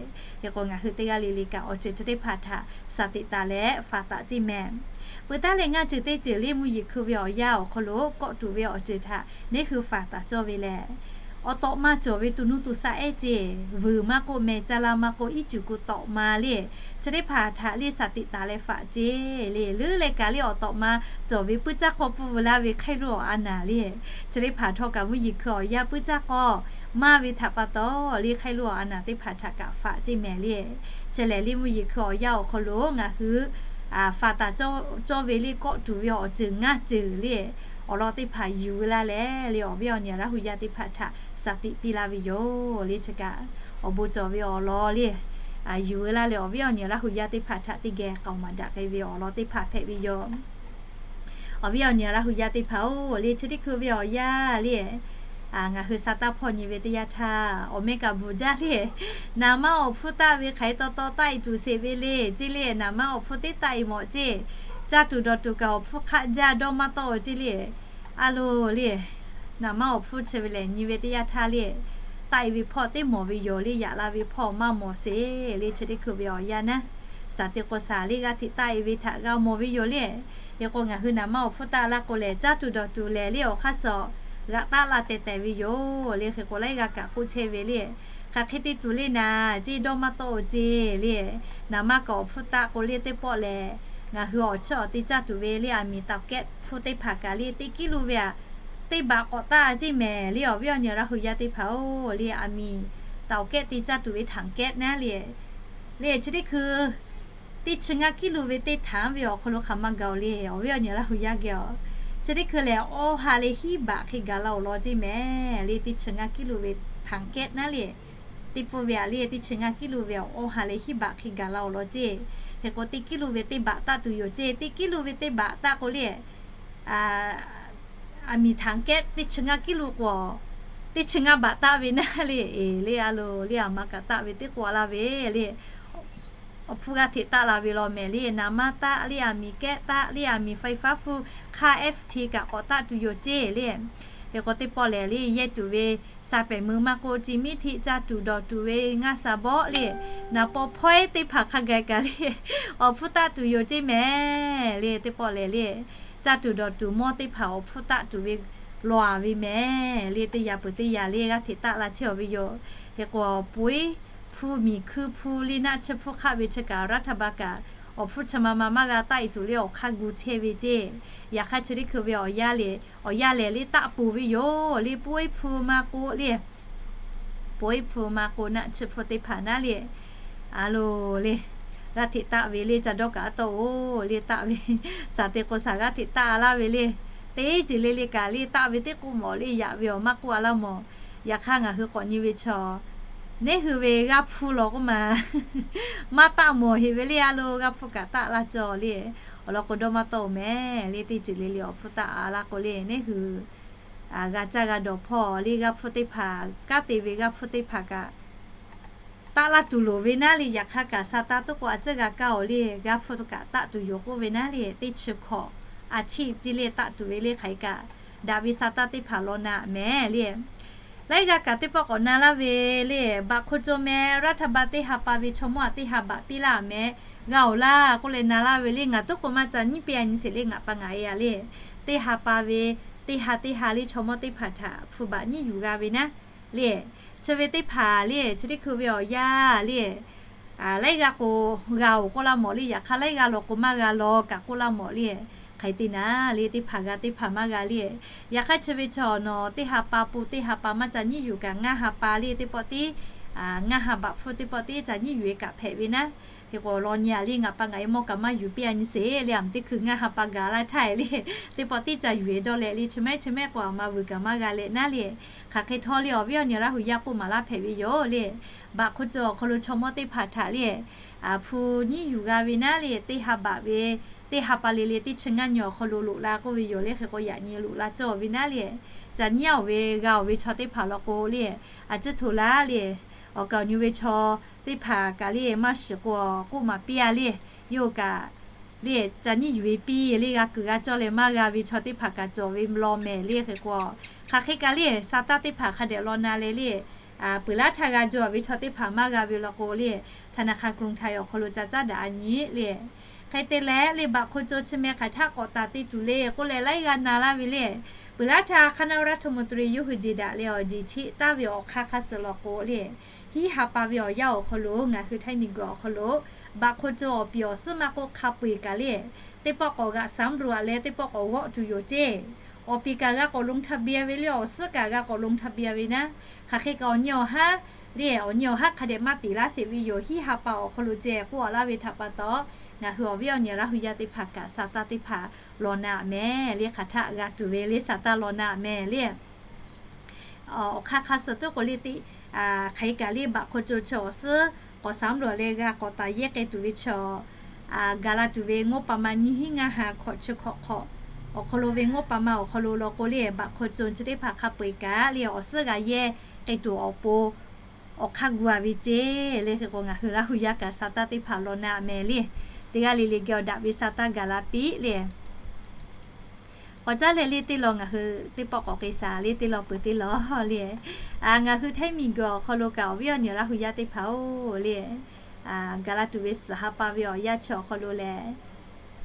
Hk'e k'o, ngaˬ hui teˇ g'aˇ le le kaꞈ awˬ ceuˬ chi teˇ hpaˍ htaꞈ shaˍ tiꞈ taˍ leh faˍ taˍ ceˇ mehˍ. Peuˬ taˉ leh ngaˇ ceuˬ teˇ ceuˬ le mvuhˇ yeˬ hkui ve awˬ yanˇ awˬ hk'aw lo kawˆ tuˬ ve awˬ ceuˬ htaꞈ neˇ hui faˍ taˍ cawˇ ve lehˬ, awˬ tawꞈ ma cawˬ ve tuˬ nuˇ tuˬ shaˆ ehˉ ceˇ, vuiˬ maˇ k'oˆ, meh caˇ laˇ maˇ k'oˆ, iˉ cuˬ ku tawꞈ ma le, chi teˇ hpaˍ htaꞈ le shaˍ tiꞈ taˍ leh faˍ ceˇ le. Leuˉ leh kaꞈ le awˬ tawꞈ ma cawˬ ve puiˉ caˇ k'awˇ pfuhˇ veu laˇ ve hk'ai luˇ awˬ a naˍ le, chi teˇ hpaˍ htawˇ kaꞈ mvuhˇ yeˬ hkui awˬ yanˇ puiˉ caˇ k'awˇ maˇ ve htaꞈ pa taw le, hk'ai luˇ awˬ a naˍ teˇ hpaˍ htaꞈ kaꞈ faˍ ceˇ mehˍ le. Chi lehˬ le mvuhˇ yeˬ hkui awˬ yanˇ awˬ hk'aw lo ngaˬ hui faˍ taˍ cawˇ ve le kawˆ tuˬ ve awˬ ceuˬ ngaˇ ceuˬ le, awˬ lawn teˇ hpaˍ yuˬ veu laˇ leh le, awˬ viˉ awˬ nyi Laˇ hu yaˇ teˇ hpaˍ htaꞈ shaˍ tiꞈ piˇ laˇ ve yoˬ le. Chi kaꞈ awˬ bon cawˬ ve awˬ lawn le, yuˬ veu laˇ leh awˬ viˉ awˬ nyi Laˇ hu yaˇ teˇ hpaˍ htaꞈ teˇ geh k'aoˍ maˍ daꞈ k'ai ve awˬ lawn teˇ hpaˍ hpehꞈ ve yoˬ. Awˬ viˉ awˬ nyi Laˇ hu yaˇ teˇ hpaˍ-oˬ le, chi teˇ hkui ve awˬ yanˇ le, ngaˬ hui sa taˇ hpawˇ nyi ve teˇ yanˇ htaˇ, awˬ meh kaꞈ bvuhˬ jaˇ le. Naˍ manˇ awˬ hpfuhˇ taˆ ve hk'aˬ hk'e taw taw taˆ-e tuˬ sheˍ ve le ceˇ le, naˍ manˇ awˬ hpfuhˇ teˇ taˆ-e mawˬ ceˇ. Caˇ tuˬ dawˬ tuˬ kaꞈ awˬ hpfuhˇ hk'aˆ jaˇ dawˇ maˇ tawˆ-o ceˇ le. A lo le, naˍ manˇ awˬ hpfuhˇ chi ve lehˬ nyi ve teˇ yanˇ htaˇ le, taˆ-e ve hpawˇ teˇ mawˬ ve yoˬ le, yaꞈ la ve hpawˇ maˇ mawˬ sheˍ le. Chi teˇ hkui ve awˬ yanˇ naˉ, shaˍ te k'o shaˍ le g'aˇ hteꞈ taˆ-e ve htaꞈ g'a mawˬ ve yoˬ le. Hk'e k'o ngaˬ hui naˍ manˇ awˬ hpfuhˇ taˆ laˇ k'o lehˬ, caˇ tuˬ dawˬ tuˬ lehˬ le awˬ hk'aˇ suh g'aꞈ taˆ la tehˬ tehˬ ve yoˬ le. Hk'e k'o laiˉ g'aˇ kaꞈ k'oˆ chehˇ ve le, hk'aˬ hk'e te tuˬ le naˍ ceˇ, dawˇ maˇ tawˆ-o ceˇ le. Naˍ manˇ kaꞈ awˬ hpfuhˇ taˆ k'o le teˇ pawˆ lehˬ, ngaˬ hui awˬ chiˇ awˬ te caˇ tuˬ ve le, aˬ miˍ tawˍ kehˉ hpfuhˇ teˇ hpaˍ kaꞈ le teˇ kiˉ lo ve aꞈ, teˇ baꞈ k'awꞈ taˆ-a ceˇ mehˍ le. Awˬ viˉ awˬ nyi Laˇ hu yaˇ teˇ hpaˍ-oˬ le, aˬ miˍ tawˍ kehˉ te caˇ tuˬ ve htaꞈ kehˉ naˉ le, le chi teˇ hkui teˇ chi ngaˇ kiˉ lo ve teˇ htaˍ ve awˬ hk'aw lo hk'aˬ ma gaˬ-oˬ le. Awˬ viˉ awˬ nyi Laˇ hu yaˇ geh-oˬ, chi teˇ hkui lehˬ awˇ ha leh hiˉ baꞈ hk'e gaˬ la-oˬ law ceˇ mehˍ le. Teˇ chi ngaˇ kiˉ lo ve htaꞈ kehˉ naˉ le, teˇ pfuhˇ ve a le, teˇ chi ngaˇ kiˉ lo ve awˬ awˇ ha leh hiˉ baꞈ hk'e gaˬ la awˬ lawn ceˇ. Hk'e k'o teˇ kiˉ lo ve teˇ baꞈ taˆ tuˬ yoˬ ceˇ. Teˇ kiˉ lo ve teˇ baꞈ taˆ k'o le, aˬ miˍ htaꞈ kehˉ teˇ chi ngaˇ kiˉ lo k'o, teˇ chi ngaˇ baꞈ taˆ ve naˉ le, eˬ le a lo le aˬ ma kaꞈ taˆ ve teˇ k'o a laˇ ve le. Awˬ hpfuhˇ g'aˇ hteꞈ taˆ la ve law mehˍ le, naˍ manˇ taˆ le, aˬ miˍ kehˉ taˆ le, aˬ miˍ ไฟฟ้า hpfuhˇ hk'aˇ แอฟที kaꞈ k'awꞈ taˆ tuˬ yoˬ ceˇ le. Hk'e k'o teˇ pawˆ lehˬ le, yehˇ tuˬ ve สายป่าน meuˇ maˇ k'o, จิมมี่ hteꞈ ca tuˬ dawˬ tuˬ ve ngaˇ sha bawˆ le, naˍ paw hpawehˇ teˇ hpaˍ hk'a gaˬ kaꞈ le, awˬ hpfuhˇ taˆ tuˬ yoˬ ceˇ mehˍ le. Teˇ pawˆ lehˬ le, ca tuˬ dawˬ tuˬ mawˇ teˇ hpaˍ awˬ hpfuhˇ taˆ tuˬ ve law a ve mehˍ le. Teˇ yaꞈ peuˬ teˇ yaꞈ le g'aˇ hteꞈ taˆ la chehˇ awˬ ve yoˬ. Hk'e k'o, poiˉ hpfuhˇ, miˬ hkuiˇ hpuˇ le, naˆ tsuhˇ hpfuhˇ hk'aˆ ve chi kaꞈ รัฐบาล kaꞈ awˬ hpfuhˇ chi ma ma maˇ g'a taˆ e tuˬ le awˬ hk'aˇ gu chehˇ ve ceˇ. Yaꞈ hk'aˇ chi teˇ hkui ve awˬ yanˇ lehˬ, awˬ yanˇ lehˬ le taˆ peuˬ ve yoˬ le. Poiˉ hpfuhˇ maˇ k'o le, poiˉ hpfuhˇ maˇ k'o naˆ tsuhˇ hpfuhˇ teˇ hpaˍ naˉ le, a lo le, g'aˇ hteꞈ taˆ ve le ca dawˇ kaꞈ a tawˆ oˬ le taˆ ve, shaˍ te k'o shaˍ g'aˇ hteꞈ taˆ a laˇ ve le. Teˇ ceuˬ le le kaꞈ le taˆ ve teˇ k'oˆ mawˬ le, yaꞈ ve awˬ maˇ k'oˆ a laˇ mawˬ. Yaꞈ hk'aˇ ngaˬ hui k'awꞈ nyi ve chaw, neˉ hui ve g'aˇ hpfuhˇ law k'oˆ ma maˇ taˆ mawˬ heˍ ve le. A lo g'aˇ hpfuhˇ kaꞈ taˆ laˇ cawˬ le. Awˬ lawn k'o dawˇ maˇ tawˆ oˬ mehˍ le. Teˇ ceuˬ le le awˬ hpfuhˇ taˆ a laˇ k'o le, neˉ hui g'a caˇ g'a dawˬ hpawˇ le g'aˇ hpfuhˇ teˇ hpaˍ, kanˉ te ve g'aˇ hpfuhˇ teˇ hpaˍ kaꞈ taˆ laˇ tuˬ loˍ ve naˉ le. Yaꞈ hk'aˇ kaꞈ sa taˇ tuˉ k'o a tcuhˉ g'a kaˇ oˬ le, g'aˇ hpfuhˇ kaꞈ taˆ tuˬ yoˬ k'oˆ ve naˉ le. Teˇ chi hkawꞈ a chiˆ ceˇ le taˆ tuˬ ve le hk'aˬ hk'e kaꞈ daꞈ ve sa taˇ teˇ hpaˍ law na mehˍ le. Laiˉ g'aˇ kaꞈ teˇ pawˆ k'awꞈ na laˇ ve le, baꞈ hk'o co meh รัฐบาล teˇ ha pa ve chaw mawˇ a teˇ ha baꞈ piˇ laˇ mehˍ, g'a oˬ laˇ k'oˆ leh na laˇ ve le. Ngaˬ tuˉ k'o maˇ ca nyiˉ piˇ a nyi sheˍ le ngaˬ pa ngaˬ e a le. Teˇ ha pa ve, teˇ ha teˇ ha le chaw mawˇ teˇ hpaˍ htaꞈ hpu baꞈ nyiˉ yuˬ g'a ve naˉ le. Chi ve teˇ hpaˍ le, chi teˇ hkui ve awˬ yanˇ le, laiˉ g'aˇ k'o g'a oˬ k'oˆ laˇ mawˬ le. Yaꞈ hk'aˇ laiˉ g'aˇ law k'o maˇ g'a law kaꞈ k'oˆ laˇ mawˬ le. Hk'aˬ hk'e te naˉ le, teˇ hpaˍ g'a teˇ hpaˍ maˇ g'a le. Yaꞈ hk'aˇ chi ve chaw nawˬ teˇ ha pa pun teˇ ha pa maˇ ca nyiˉ yuˬ kaꞈ ngaˇ ha pa le teˇ pawˆ tiˉ, ngaˇ ha baꞈ hpfuhˇ teˇ pawˆ tiˉ ca nyiˉ yuˬ e kaꞈ hpehꞈ ve naˉ. Hk'e k'o law nyi a le ngaˬ pa ngaˬ e mawˇ kaꞈ maˇ yuˬ piˇ a nyi sheˍ le. Aˬ miˍ teˇ hkui ngaˇ ha pa gaˬ laˇ htaˇ e le, teˇ pawˆ tiˉ ca yuˬ e dawˇ leh le, chi mehˉ chi mehˉ k'o aˬ ma vuiˬ kaꞈ maˇ g'a leh naˉ le. Hk'aˬ hk'e htawˇ le awˬ viˉ awˬ nyi Laˇ hu yaˇ k'oˆ maˍ laˇ hpehꞈ ve yoˬ le. Baꞈ hk'o co awˬ hk'aw lo chaw mawˇ teˇ hpaˍ htaꞈ le, hpu nyiˉ yuˬ g'a ve naˉ le, teˇ ha baꞈ ve, teˇ ha pa le le teˇ chi ngaˇ nyi awˬ hk'aw lo loꞈ la k'oˆ ve yoˬ le. Hk'e k'o yaꞈ nyi loꞈ la cawˇ ve naˉ le. Ca nyiˉ oˬ ve g'a oˬ ve chaw teˇ hpaˍ law k'o le, a ciˉ htoꞈ laˇ le, awˬ kaˍ awˬ nyi ve chaw teˇ hpaˍ kaꞈ le maˇ shiˍ k'o k'oˆ maˍ piˇ a le. Yawˇ kaꞈ le ca nyiˉ yuˬ e piˇ le g'a kuiˬ g'a cawˇ leh maˇ g'a ve chaw teˇ hpaˍ kaꞈ cawˬ ve law mehˍ le. Hk'e k'o hk'aˬ hk'e kaꞈ le sa taˇ teˇ hpaˍ hk'a dehꞈ law na leh le, peuˬ laˇ htaˇ g'a jaw ve chaw teˇ hpaˍ maˇ g'a ve law k'o le, ธนาคารกรุงไทย awˬ hk'aw lo ca caˉ daꞈ a nyi le. Hk'e te leh le baꞈ hk'o co chi meh hk'aˬ htaˆ k'awꞈ taˍ te tuˬ le k'oˆ leh laiˉ g'aˇ na laˇ ve le. Peuˬ laˇ htaˇ คณะรัฐมนตรี yawˇ hui jeˬ daꞈ leh awˬ jeˬ cheˆ taˍ ve awˬ hk'aˇ hk'aˇ suh law k'o le, hiˉ ha pa ve awˬ yanˇ awˬ hk'aw lo ngaˬ hui Htaiˇ miˬguiˬ awˬ hk'aw lo baꞈ hk'o co awˬ piˍ awˬ suhˉ maˇ k'oˆ hk'a peu eˬ kaꞈ le, teˇ pawˆ k'awꞈ g'aꞈ สำรวจ leh teˇ pawˆ k'awꞈ g'awˆ tuˬ yoˬ ceˇ. Awˬ piˍ kaꞈ g'a k'awꞈ ลงทะเบียน ve le, awˬ suhˉ kaꞈ g'a k'awꞈ ลงทะเบียน ve naˉ. Hk'aˬ hk'e kaꞈ awˬ nyi awˬ haˉ le, awˬ nyi awˬ haˉ hk'a dehꞈ maˇ tiˍ laˇ sheˍ ve yoˬ. Hiˉ ha pa awˬ hk'aw lo ceh k'oˆ a laˇ ve htaꞈ pa taw, ngaˬ hui awˬ viˉ awˬ nyi Laˇ hu yaˇ teˇ hpaˍ kaꞈ sa taˇ teˇ hpaˍ law na mehˍ le. Hk'aˬ htaˆ g'a tuˬ ve le sa taˇ law na mehˍ le. Awˬ hk'aˇ hk'aˇ suh tuˉ k'o le teˇ, hk'aˬ hk'e kaꞈ le baꞈ hk'o co chi awˬ suhˉ k'awꞈ สำรวจ leh g'a k'awꞈ taˍ yehˇ k'ai tuˬ ve chaw, gaˬ la tuˬ ve งบประมาณ nyiˇ hinˉ ngaˇ ha hkawꞈ chi hkawꞈ hk'awꞈ awˬ hk'aw lo ve งบประมาณ awˬ hk'aw lo law k'o le baꞈ hk'o co chi teˇ hpaˍ hk'a peu eˬ kaꞈ le awˬ suhˉ g'a yehˇ k'ai tuˬ awˬ pon awˬ hk'aˇ gu a ve ceˇ le. Hk'e k'o ngaˬ hui Laˇ hu yaˇ kaꞈ sa taˇ teˇ hpaˍ law na mehˍ le. Teˇ g'aˇ le le geh awˬ daꞈ ve sa taˇ gaˬ la piˇ le. K'awꞈ caˉ leh le teˇ law ngaˬ hui teˇ pawˆ k'awꞈ k'ai shaˍ le teˇ law peuˬ teˇ law le. Ngaˬ hui Htaiˇ miˬguiˬ awˬ hk'aw lo kaꞈ awˬ viˉ awˬ nyi Laˇ hu yaˇ teˇ hpaˍ oˬ le, gaˬ la tuˬ ve suhˍ ha pa ve awˬ yanˇ chi awˬ hk'aw lo lehˬ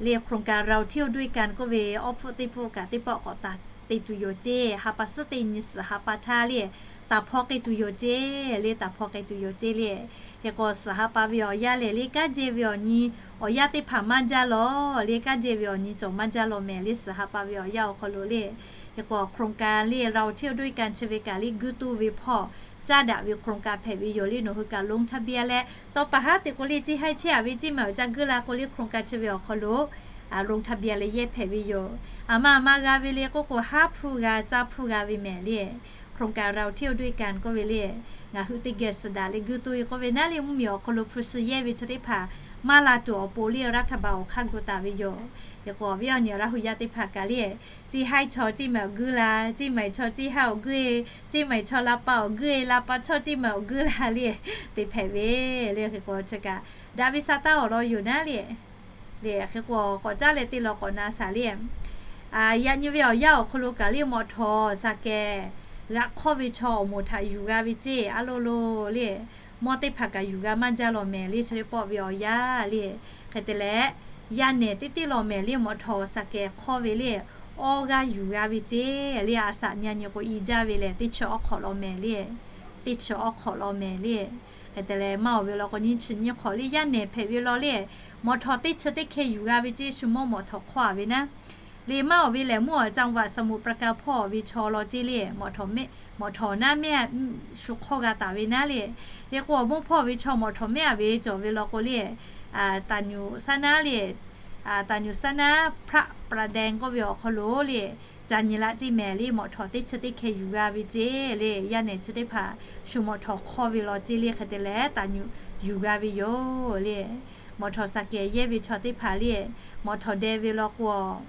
le โครงการ เราเที่ยวด้วยกัน k'oˆ ve awˬ hpfuhˆ teˇ hpfuhˆ kaꞈ teˇ pawˆ k'awꞈ taˍ te tuˬ yoˬ ceˇ. Ha pa suhˉ teˇ nyi suhˍ ha pa htaˇ le taˍ hpaw k'ai tuˬ yoˬ ceˇ le, taˍ hpaw k'ai tuˬ yoˬ ceˇ le. Hk'e k'o suhˍ ha pa ve awˬ yanˇ lehˬ le kanˉ jehˇ ve awˬ nyi awˬ yanˇ teˇ hpaˍ maˇ jaˇ law le, kanˉ jehˇ ve awˬ nyi cawˬ maˇ jaˇ law mehˍ le suhˍ ha pa ve awˬ yanˇ awˬ hk'aw lo le. Hk'e k'o โครงการ le เราเที่ยวด้วยกัน chi ve kaꞈ le guiˇ tuˇ ve hpawˇ caˇ daꞈ ve โครงการ hpehꞈ ve yoˬ le. Nawˬ hui kaꞈ ลงทะเบียน leh tawˇ pa haˉ te k'o le ceˇ haiˉ chehˇ a ve ceˇ maˬ awˬ ca guiˇ la k'o le โครงการ chi ve awˬ hk'aw lo ลงทะเบียน leh yehˇ hpehꞈ ve yoˬ. Aˬ ma aˬ ma g'a ve le k'oˆ k'o haˉ hpuˇ g'a caˇ hpuˇ g'a ve mehˍ le. โครงการเราเที่ยวด้วยกัน k'oˆ ve le, ngaˬ hui teˇ geh suhˍ daꞈ leh guˇ toˇ ve k'oˆ ve naˉ le, mvuhˇmiˬ awˬ hk'aw lo hpu shi yehˇ ve chi teˇ hpaˍ maˇ la tuˬ awˬ pon le, รัฐบาล awˬ hk'aˇ gu taˍ ve yoˬ. Hk'e k'o, awˬ viˉ awˬ nyi Laˇ hu yaˇ teˇ hpaˍ kaꞈ le, จีน chaw เชียงใหม่ awˬ guˇ la, เชียงใหม่ chaw จีน awˬ guˇ-e, เชียงใหม่ chaw ลำปาง awˬ guˇ-e, ลำปาง chaw เชียงใหม่ awˬ guˇ la le, te hpehꞈ ve le. Hk'e k'o chi kaꞈ daꞈ ve sha taˇ awˬ lawn yoˬ naˉ le. Le hk'e k'o k'awꞈ caˉ leh te lawˬ k'awꞈ na shaˍ le. Yaꞈ nyi ve awˬ yanˇ awˬ hk'aw lo kaꞈ le, mawꞈ htawˍ shaˍ kehˬ g'aꞈ hk'awˇ ve chaw awˬ moˍ htaꞈ yuˬ g'a ve ceˇ, a lo lo le, mawˇ teˇ hpaˍ kaꞈ yuˬ g'a maˇ jaˇ lawˬ mehˍ le, chi teˇ pawˆ ve awˬ yanˇ le. Hk'e te leh, yaˇ nehˬ teˇ teˇ lawˬ mehˍ le, mawꞈ htawˍ shaˍ kehˬ hk'awˇ ve le, awˇ g'aˇ yuˬ g'a ve ceˇ le, a shaꞈ nyi a nyi k'o i jaˇ ve lehˬ, teˇ chi awˉ hk'awꞈ lawˬ mehˍ le. Teˇ chi awˉ hk'awꞈ lawˬ mehˍ le. Hk'e te leh, maˇ awˬ ve law k'o, nyiˇ chi nyiˇ hk'awꞈ le, yaˇ nehˬ hpehꞈ ve law le, mawꞈ htawˍ teˇ chi teˇ hkeh yuˬ g'a ve ceˇ, shu mawˇ mawꞈ htawˍ hk'awˇ a ve naˉ. Le maˇ awˬ ve lehˬ, mvuhˇ awˬ จังหวัดสมุทรปราการ hpawˇ ve chaw law ceˇ le, mawꞈ htawˍ naˉ mehˆ shu hk'awˇ g'a taˍ ve naˉ le. Hk'e k'o, awˬ mawˇ hpawˇ ve chaw mawꞈ htawˍ mehˆ a ve cawˬ ve law k'o le, ตำบลสะนา le, ตำบลสะนา พระประแดง k'oˆ ve awˬ hk'aw lo le, ca nyi laˇ ceˇ mehˍ le, mawꞈ htawˍ teˇ chi teˇ hkeh yuˬ g'a ve ceˇ le, yaˇ nehˬ chi teˇ hpaˍ shu mawꞈ htawˍ hk'awˇ ve law ceˇ le, hk'e te leh ตำบล yuˬ g'a ve yoˬ le. Mawꞈ htawˍ shaˍ kehˬ yehˇ ve chaw teˇ hpaˍ le, mawꞈ htawˍ deh ve law k'o,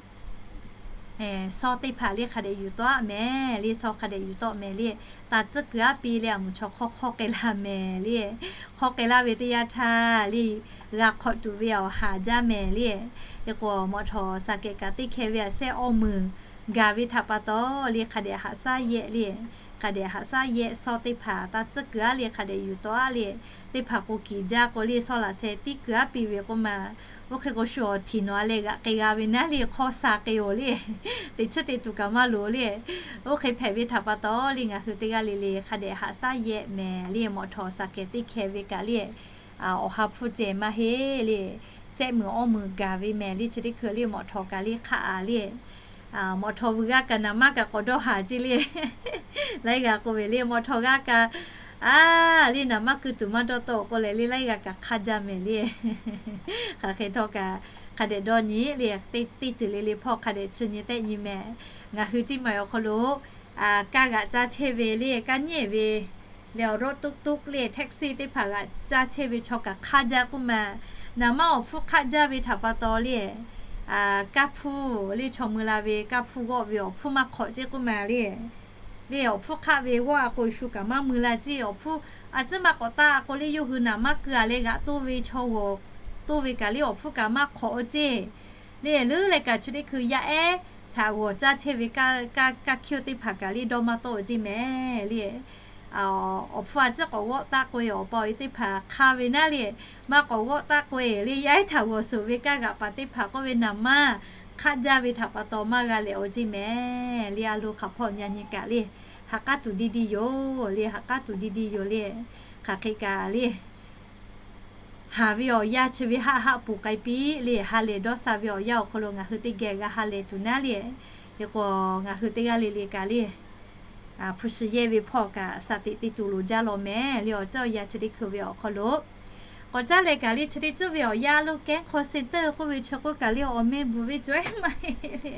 shawˉ teˇ hpaˍ le hk'a dehꞈ yuˬ tawˆ mehˍ le, shawˉ hk'a dehꞈ yuˬ tawˆ mehˍ le, taˍ tcuhˉ kuiˬ aˉ pi le, a muˍ chaw hk'awˇ hk'awˇ k'ai laˇ mehˍ le. Hk'awˇ k'ai laˇ ve teˇ yanˇ htaˇ le, g'a hk'awꞈ tuˬ ve awˬ haˍ jaˇ mehˍ le. Hk'e k'o, mawꞈ htawˍ shaˍ kehˬ kaꞈ teˇ hkeh ve a shehˆ awˇ meunˍ gaˬ ve htaꞈ pa taw le, hk'a dehꞈ haꞈ shaˉ yehˆ le, hk'a dehꞈ haꞈ shaˉ yehˆ shawˉ teˇ hpaˍ taˍ tcuhˉ kuiˬ aˉ le hk'a dehꞈ yuˬ tawˆ aˉ le, teˇ hpaˍ k'o kiˍ jaˇ k'o le, shawˉ laꞈ sheh tiˉ kuiˬ aˉ pi ve k'oˆ ma. Oˇ hk'e k'o, shu awˬ htiˍ nawˬ a leh g'aꞈ k'ai g'a ve naˉ le, hk'awˇ sha k'ai-oˬ le, teꞈ chiˉ te tuˬ kaꞈ maˇ loˍ le. Oˇ hk'e hpehꞈ ve htaꞈ pa taw le, ngaˬ hui teˇ g'aˇ le le hk'a dehꞈ haꞈ shaˉ yehˆ mehˍ le, mawꞈ htawˍ shaˍ kehˬ teˇ hkeh ve kaꞈ le, awˬ ha hpfuhˇ cehˬ maˇ heˆ le, shehˆ meunˍ awˇ meunˍ gaˬ ve mehˍ le, chi teˇ hkui le mawꞈ htawˍ kaꞈ le hk'aˆ a le. Mawꞈ htawˍ vuiˬ g'a kaꞈ naˍ manˇ kaꞈ k'awꞈ dawˇ haˍ ceˇ le. Laiˉ g'aˇ k'oˆ ve le, mawꞈ htawˍ g'a kaꞈ, a le naˍ manˇ kuiˬ tuˬ maˇ dawˇ tawˆ k'oˆ leh le, laiˉ g'aˇ kaꞈ hk'aˇ jaˇ mehˍ le. Hk'aˬ hk'e htawˇ kaꞈ hk'a dehꞈ dawˇ nyi le, teˇ ceuˬ le le hpawˇ hk'a dehꞈ chi nyi tehˆ nyi mehˍ. Ngaˬ hui เชียงใหม่ awˬ hk'aw lo kaˇ g'aꞈ caˇ chehˇ ve le, kaˇ nyi ve le, awˬ รถตุ๊กตุ๊ก le, taxi teˇ hpaˍ g'aꞈ caˇ chehˇ ve chaw kaꞈ hk'aˇ jaˇ k'oˆ ma. Naˍ manˇ awˬ hpfuhˇ hk'aˆ jaˇ ve htaꞈ pa taw le, kaˇ hpfuhˇ le, chaw mui la ve kaˇ hpfuhˇ g'awˆ ve awˬ hpfuhˇ maˇ hk'awꞈ ceˇ k'oˆ ma le. Le awˬ hpfuhˇ hk'aˆ ve g'awˆ a k'o shu kaꞈ maˇ mui la ceˇ, awˬ hpfuhˇ a ciˉ maˇ k'awꞈ taˆ a k'o le, yawˇ hui naˍ manˇ keu a leh g'aꞈ toˇ ve chaw g'awˬ toˇ ve kaꞈ le, awˬ hpfuhˇ kaꞈ maˇ hk'awꞈ ceˇ. Le leuˉ leh kaꞈ chi teˇ hkui yaˇ ehˉ htaꞈ g'awˬ caˇ chehˇ ve kaˇ hkiˇ teˇ hpaˍ kaꞈ le dawˇ maˇ tawˆ ceˇ mehˍ le. Awˬ hpfuhˇ a ciˉ k'awꞈ g'awˆ taˆ k'oˆ e, awˬ pa awˬ e teˇ hpaˍ hk'aˇ ve naˉ le, maˇ k'awꞈ g'awˆ taˆ k'oˆ e le, yaˇ ehˉ htaꞈ g'awˬ suhˍ ve kaˇ g'aꞈ paˍ teˇ hpaˍ k'oˆ ve naˍ manˇ hk'aˆ jaˇ ve htaꞈ pa taw maˇ g'a lehˬ awˬ ceˇ mehˍ le. A lo hk'aˬ hpawˇ nyi a nyi kaꞈ le, ha k'aˉ tuˬ diˇ diˇ yoˬ le, ha k'aˉ tuˬ diˇ diˇ yoˬ le. Hk'aˬ hk'e kaꞈ le, haˍ ve awˬ yanˇ chi ve haˆ haˆ poˬ k'ai piˇ le, ha lehˬ dawˇ sha ve awˬ yanˇ awˬ hk'aw lo ngaˬ hui teˇ geh g'a ha lehˬ tuˬ naˉ le. Hk'e k'o, ngaˬ hui teˇ g'aˇ le le kaꞈ le, hpu shi yehˇ ve hpawˇ kaꞈ shaˍ tiꞈ te tuˬ loˍ jaˇ lawˬ mehˍ le, awˬ ceuˬ awˬ yanˇ chi teˇ hkui ve awˬ hk'aw lo. K'awꞈ caˇ leh kaꞈ le, chi teˇ ceuˬ ve awˬ yanˇ lo แก๊ง call center k'oˆ ve chi k'oˆ kaꞈ le, awˬ meh bvuhˬ ve cawˬ ehˉ maˇ heˆ le.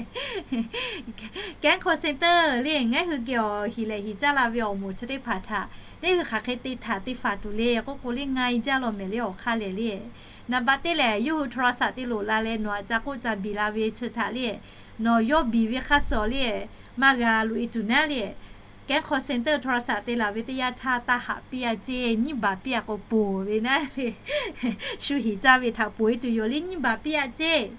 แก๊ง call center le, ngaˬ hui geh awˬ hiˍ lehˬ hiˍ caˇ la ve awˬ moˍ chi teˇ hpaˍ htaꞈ le, hui hk'aˬ hk'e te htaꞈ te faˍ tuˬ le k'oˆ k'o le, nga e jaˇ lawˬ mehˍ le, awˬ hk'aˇ lehˬ le. Naˍ baꞈ teˇ lehˬ, yawˇ hui โทรศัพท์ te loˍ la leh nawˬ aꞈ ca k'oˆ ca biˬ la ve chi htaꞈ le, nawˬ yawˇ biˬ ve hk'aˇ suh le, maˇ g'a loꞈ e tuˬ naˉ le. แก๊ง call center โทรศัพท์ te laˬ ve teˇ yanˇ htaˇ, taˇ haꞈ piˇ a ceˇ, nyiˇ baˬ piˇ a k'o poˬ ve naˉ le. Shu hiˍ caˇ ve htaꞈ poˬ e tuˬ yoˬ le, nyiˇ baˬ piˇ a ceˇ.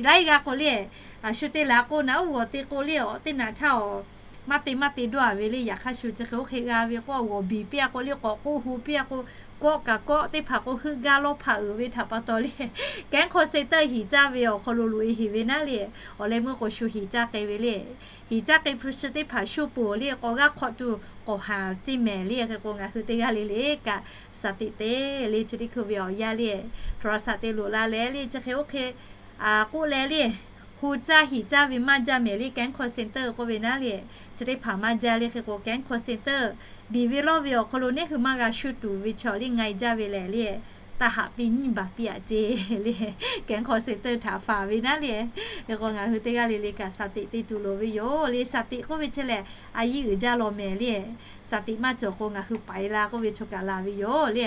Laiˉ g'aˇ k'o le, a shu te laˬ k'o naˉ uˉ g'awˬ te k'o le, awˬ teˇ naꞈ htaˇ awˬ maˇ te maˇ te dawˇ a ve le. Yaꞈ hk'aˇ shu chi hk'e oˇ hk'e g'a ve k'o, a g'awˬ biˬ piˇ a k'o le, k'awꞈ k'oˆ hu piˇ a k'o, kawˆ kaꞈ kawˆ teˇ hpaˍ k'o heuˆ gaˇ lawˇ hpaꞈ uiˍ ve htaꞈ pa taw le, แก๊ง call center hiˍ caˇ ve awˬ hk'aw lo loꞈ e heˍ ve naˉ le. Awˬ leh meuˇ k'o shu hiˍ caˇ k'ai ve le. Hiˍ caˇ k'ai hpu shi teˇ hpaˍ shu poˬ le, k'awꞈ g'aˇ hk'awꞈ tuˬ k'awꞈ haˍ ceˇ mehˍ le. Hk'e k'o, ngaˬ hui teˇ g'aˇ le le kaꞈ shaˍ tiꞈ te le, chi teˇ hkui ve awˬ yanˇ le, โทรศัพท์ te loˍ la leh le, chi hk'e oˇ hk'e k'oˆ leh le, hu caˇ hiˍ caˇ ve maˇ jaˇ mehˍ le, แก๊ง call center k'oˆ ve naˉ le. Chi teˇ hpaˍ maˇ jaˇ le. Hk'e k'o, แก๊ง call center biˬ ve lawˇ ve awˬ hk'aw lo neˇ hui maˇ g'a shu tuˬ ve chaw le, nga e jaˇ ve lehˬ le, taˇ haꞈ piˇ nyiˇ baˬ piˇ aꞈ ceˇ le. Kehˬ hk'aw suh teˇ htaꞈ faˍ ve naˉ le. Hk'e k'o ngaˬ hui teˇ g'aˇ le le kaꞈ สติ te tuˬ loˍ ve yoˬ le. สติ k'oˆ ve chi lehˬ a yiˇ uiˍ jaˇ law mehˍ le. สติ maˇ cawˬ k'o ngaˬ hui paiˍ la k'oˆ ve chaw kaꞈ laˬ ve yoˬ le.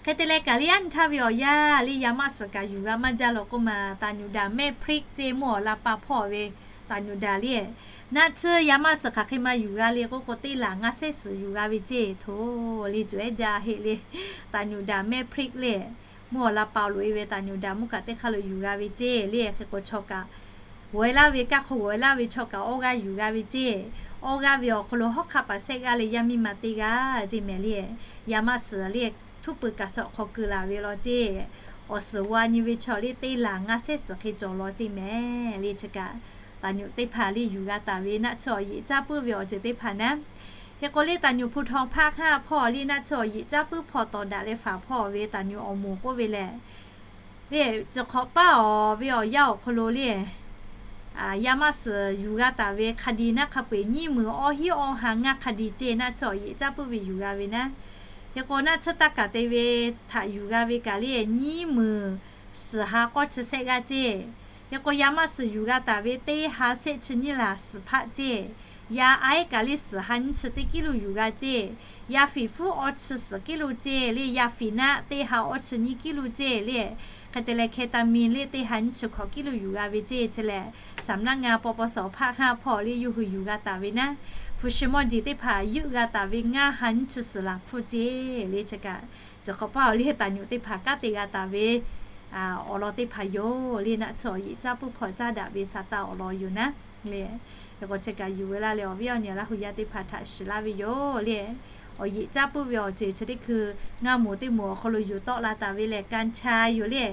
Hk'e te leh kaꞈ le aˉ nyi htaˇ ve awˬ yanˇ le yaˇ maˆ suhˍ kaꞈ yuˬ g'a maˇ jaˇ law k'oˆ ma, ตำหนิด่าแม่พริก ceˇ mvuhˇ awˬ la pa hpawˇ ve ตำหนิด่า le. Naˆ tsuhˇ yaˇ maˆ suhˍ hk'aˬ hk'e ma yuˬ g'a le k'oˆ k'o teˇ laˬ ngaˇ sehˉ suhˍ yuˬ g'a ve ceˇ htoꞈ le cuˬ ehˉ jaˇ heˆ le. ตำหนิด่าแม่พริก le mvuhˇ awˬ la pa loꞈ e ve ตำหนิด่า mvuhˇ kaꞈ teˇ hk'aˇ lo yuˬ g'a ve ceˇ le. Hk'e k'o chaw kaꞈ g'awˬ e laˇ ve kaˇ hk'aw g'awˬ e laˇ ve chaw kaꞈ awˇ g'aˇ yuˬ g'a ve ceˇ. Awˇ g'aˇ ve awˬ hk'aw lo hawˉ hk'aˆ paˍ sehˆ g'aˇ le yaˇ miˇ ma teˇ g'aˇ ceˇ mehˍ le. Yaˇ maˆ suhˍ le htuˉ pui kaꞈ suh awˬ hk'aw keu laˬ ve law ceˇ. Awˬ suhˍ g'a nyi ve chaw le teˇ laˬ ngaˇ sehˉ suhˍ hk'e cawˬ law ceˇ mehˍ le. Chi kaꞈ ตำหนิ teˇ hpaˍ le yuˬ g'a taˍ ve naˆ tsuhˇ awˬ yeꞈ caˇ puiˉ ve awˬ ceuˬ teˇ hpaˍ naˉ. Hk'e k'o le ตำหนิ ภูธรภาคห้า hpawˇ le naˆ tsuhˇ awˬ yeꞈ caˇ puiˉ hpawˇ tawˍ daꞈ leh faˍ hpawˇ ve ตำหนิ awˬ moˍ k'oˆ ve lehˬ le, ciˬ hk'awꞈ paˇ awˬ ve awˬ yanˇ awˬ hk'aw lo le yaˇ maˆ suhˍ yuˬ g'a taˍ ve hk'a di naˉ hk'a peu-eˬ nyiˇ meunˍ awˇ hinˉ awˇ ha ngaˇ hk'a di ceˇ naˆ tsuhˇ awˬ yeꞈ caˇ puiˉ ve yuˬ g'a ve naˉ. Hk'e k'o naˆ tsuhˇ taˇ kaˍ te ve htaꞈ yuˬ g'a ve kaꞈ le nyiˇ meunˍ suhˍ ha k'awˇ chi sehˆ g'aˇ ceˇ. Hk'e k'o yaˇ maˆ suhˍ yuˬ g'a taˍ ve teˇ ha sehˆ chi nyiˇ laˬ suhˍ hpaˆ ceˇ. Yaˇ aiˉ kaꞈ le suhˍ ha nyiˇ chi teˇ kiˉ lo yuˬ g'a ceˇ. Yaˇ fiˍ fuˉ awˇ chi suhˍ kiˉ lo ceˇ le. Yaˇ fiˍ naˆ teˇ ha awˇ chi nyiˇ kiˉ lo ceˇ le. Hk'e te leh เคตามีน le teˇ ha nyiˇ chi hkawꞈ kiˉ lo yuˬ g'a ve ceˇ. Chi lehˬ สำนักงาน ปปส ภาคห้า hpawˇ le yawˇ hui yuˬ g'a taˍ ve naˉ. Hpu shi mawˇ jeˬ teˇ hpaˍ yuˆ g'a taˍ ve ngaˇ ha nyiˇ chi suhˍ laˬ hpfuhˇ ceˇ le. Chi kaꞈ ciˬ hk'awꞈ paˇ awˬ le ตำหนิ teˇ hpaˍ kanˉ te g'a taˍ ve awˬ lawn teˇ hpaˍ yoˬ le. Naˆ tsuhˇ awˬ yeꞈ caˇ puiˉ hpawˇ caˇ daꞈ ve Saˍtanˍ awˬ lawn yoˬ naˉ le. Hk'e k'o chi kaꞈ yuˬ ve laˇ leh awˬ viˉ awˬ nyi Laˇ hu yaˇ teˇ hpaˍ htaꞈ shiˍ laˇ ve yoˬ le. Awˬ yeꞈ caˇ puiˉ ve awˬ ceuˬ chi teˇ hkui ngaˇ moˍ teˇ moˍ awˬ hk'aw lo yuˬ tawˆ la taˍ ve lehˬ กัญชา yoˬ le.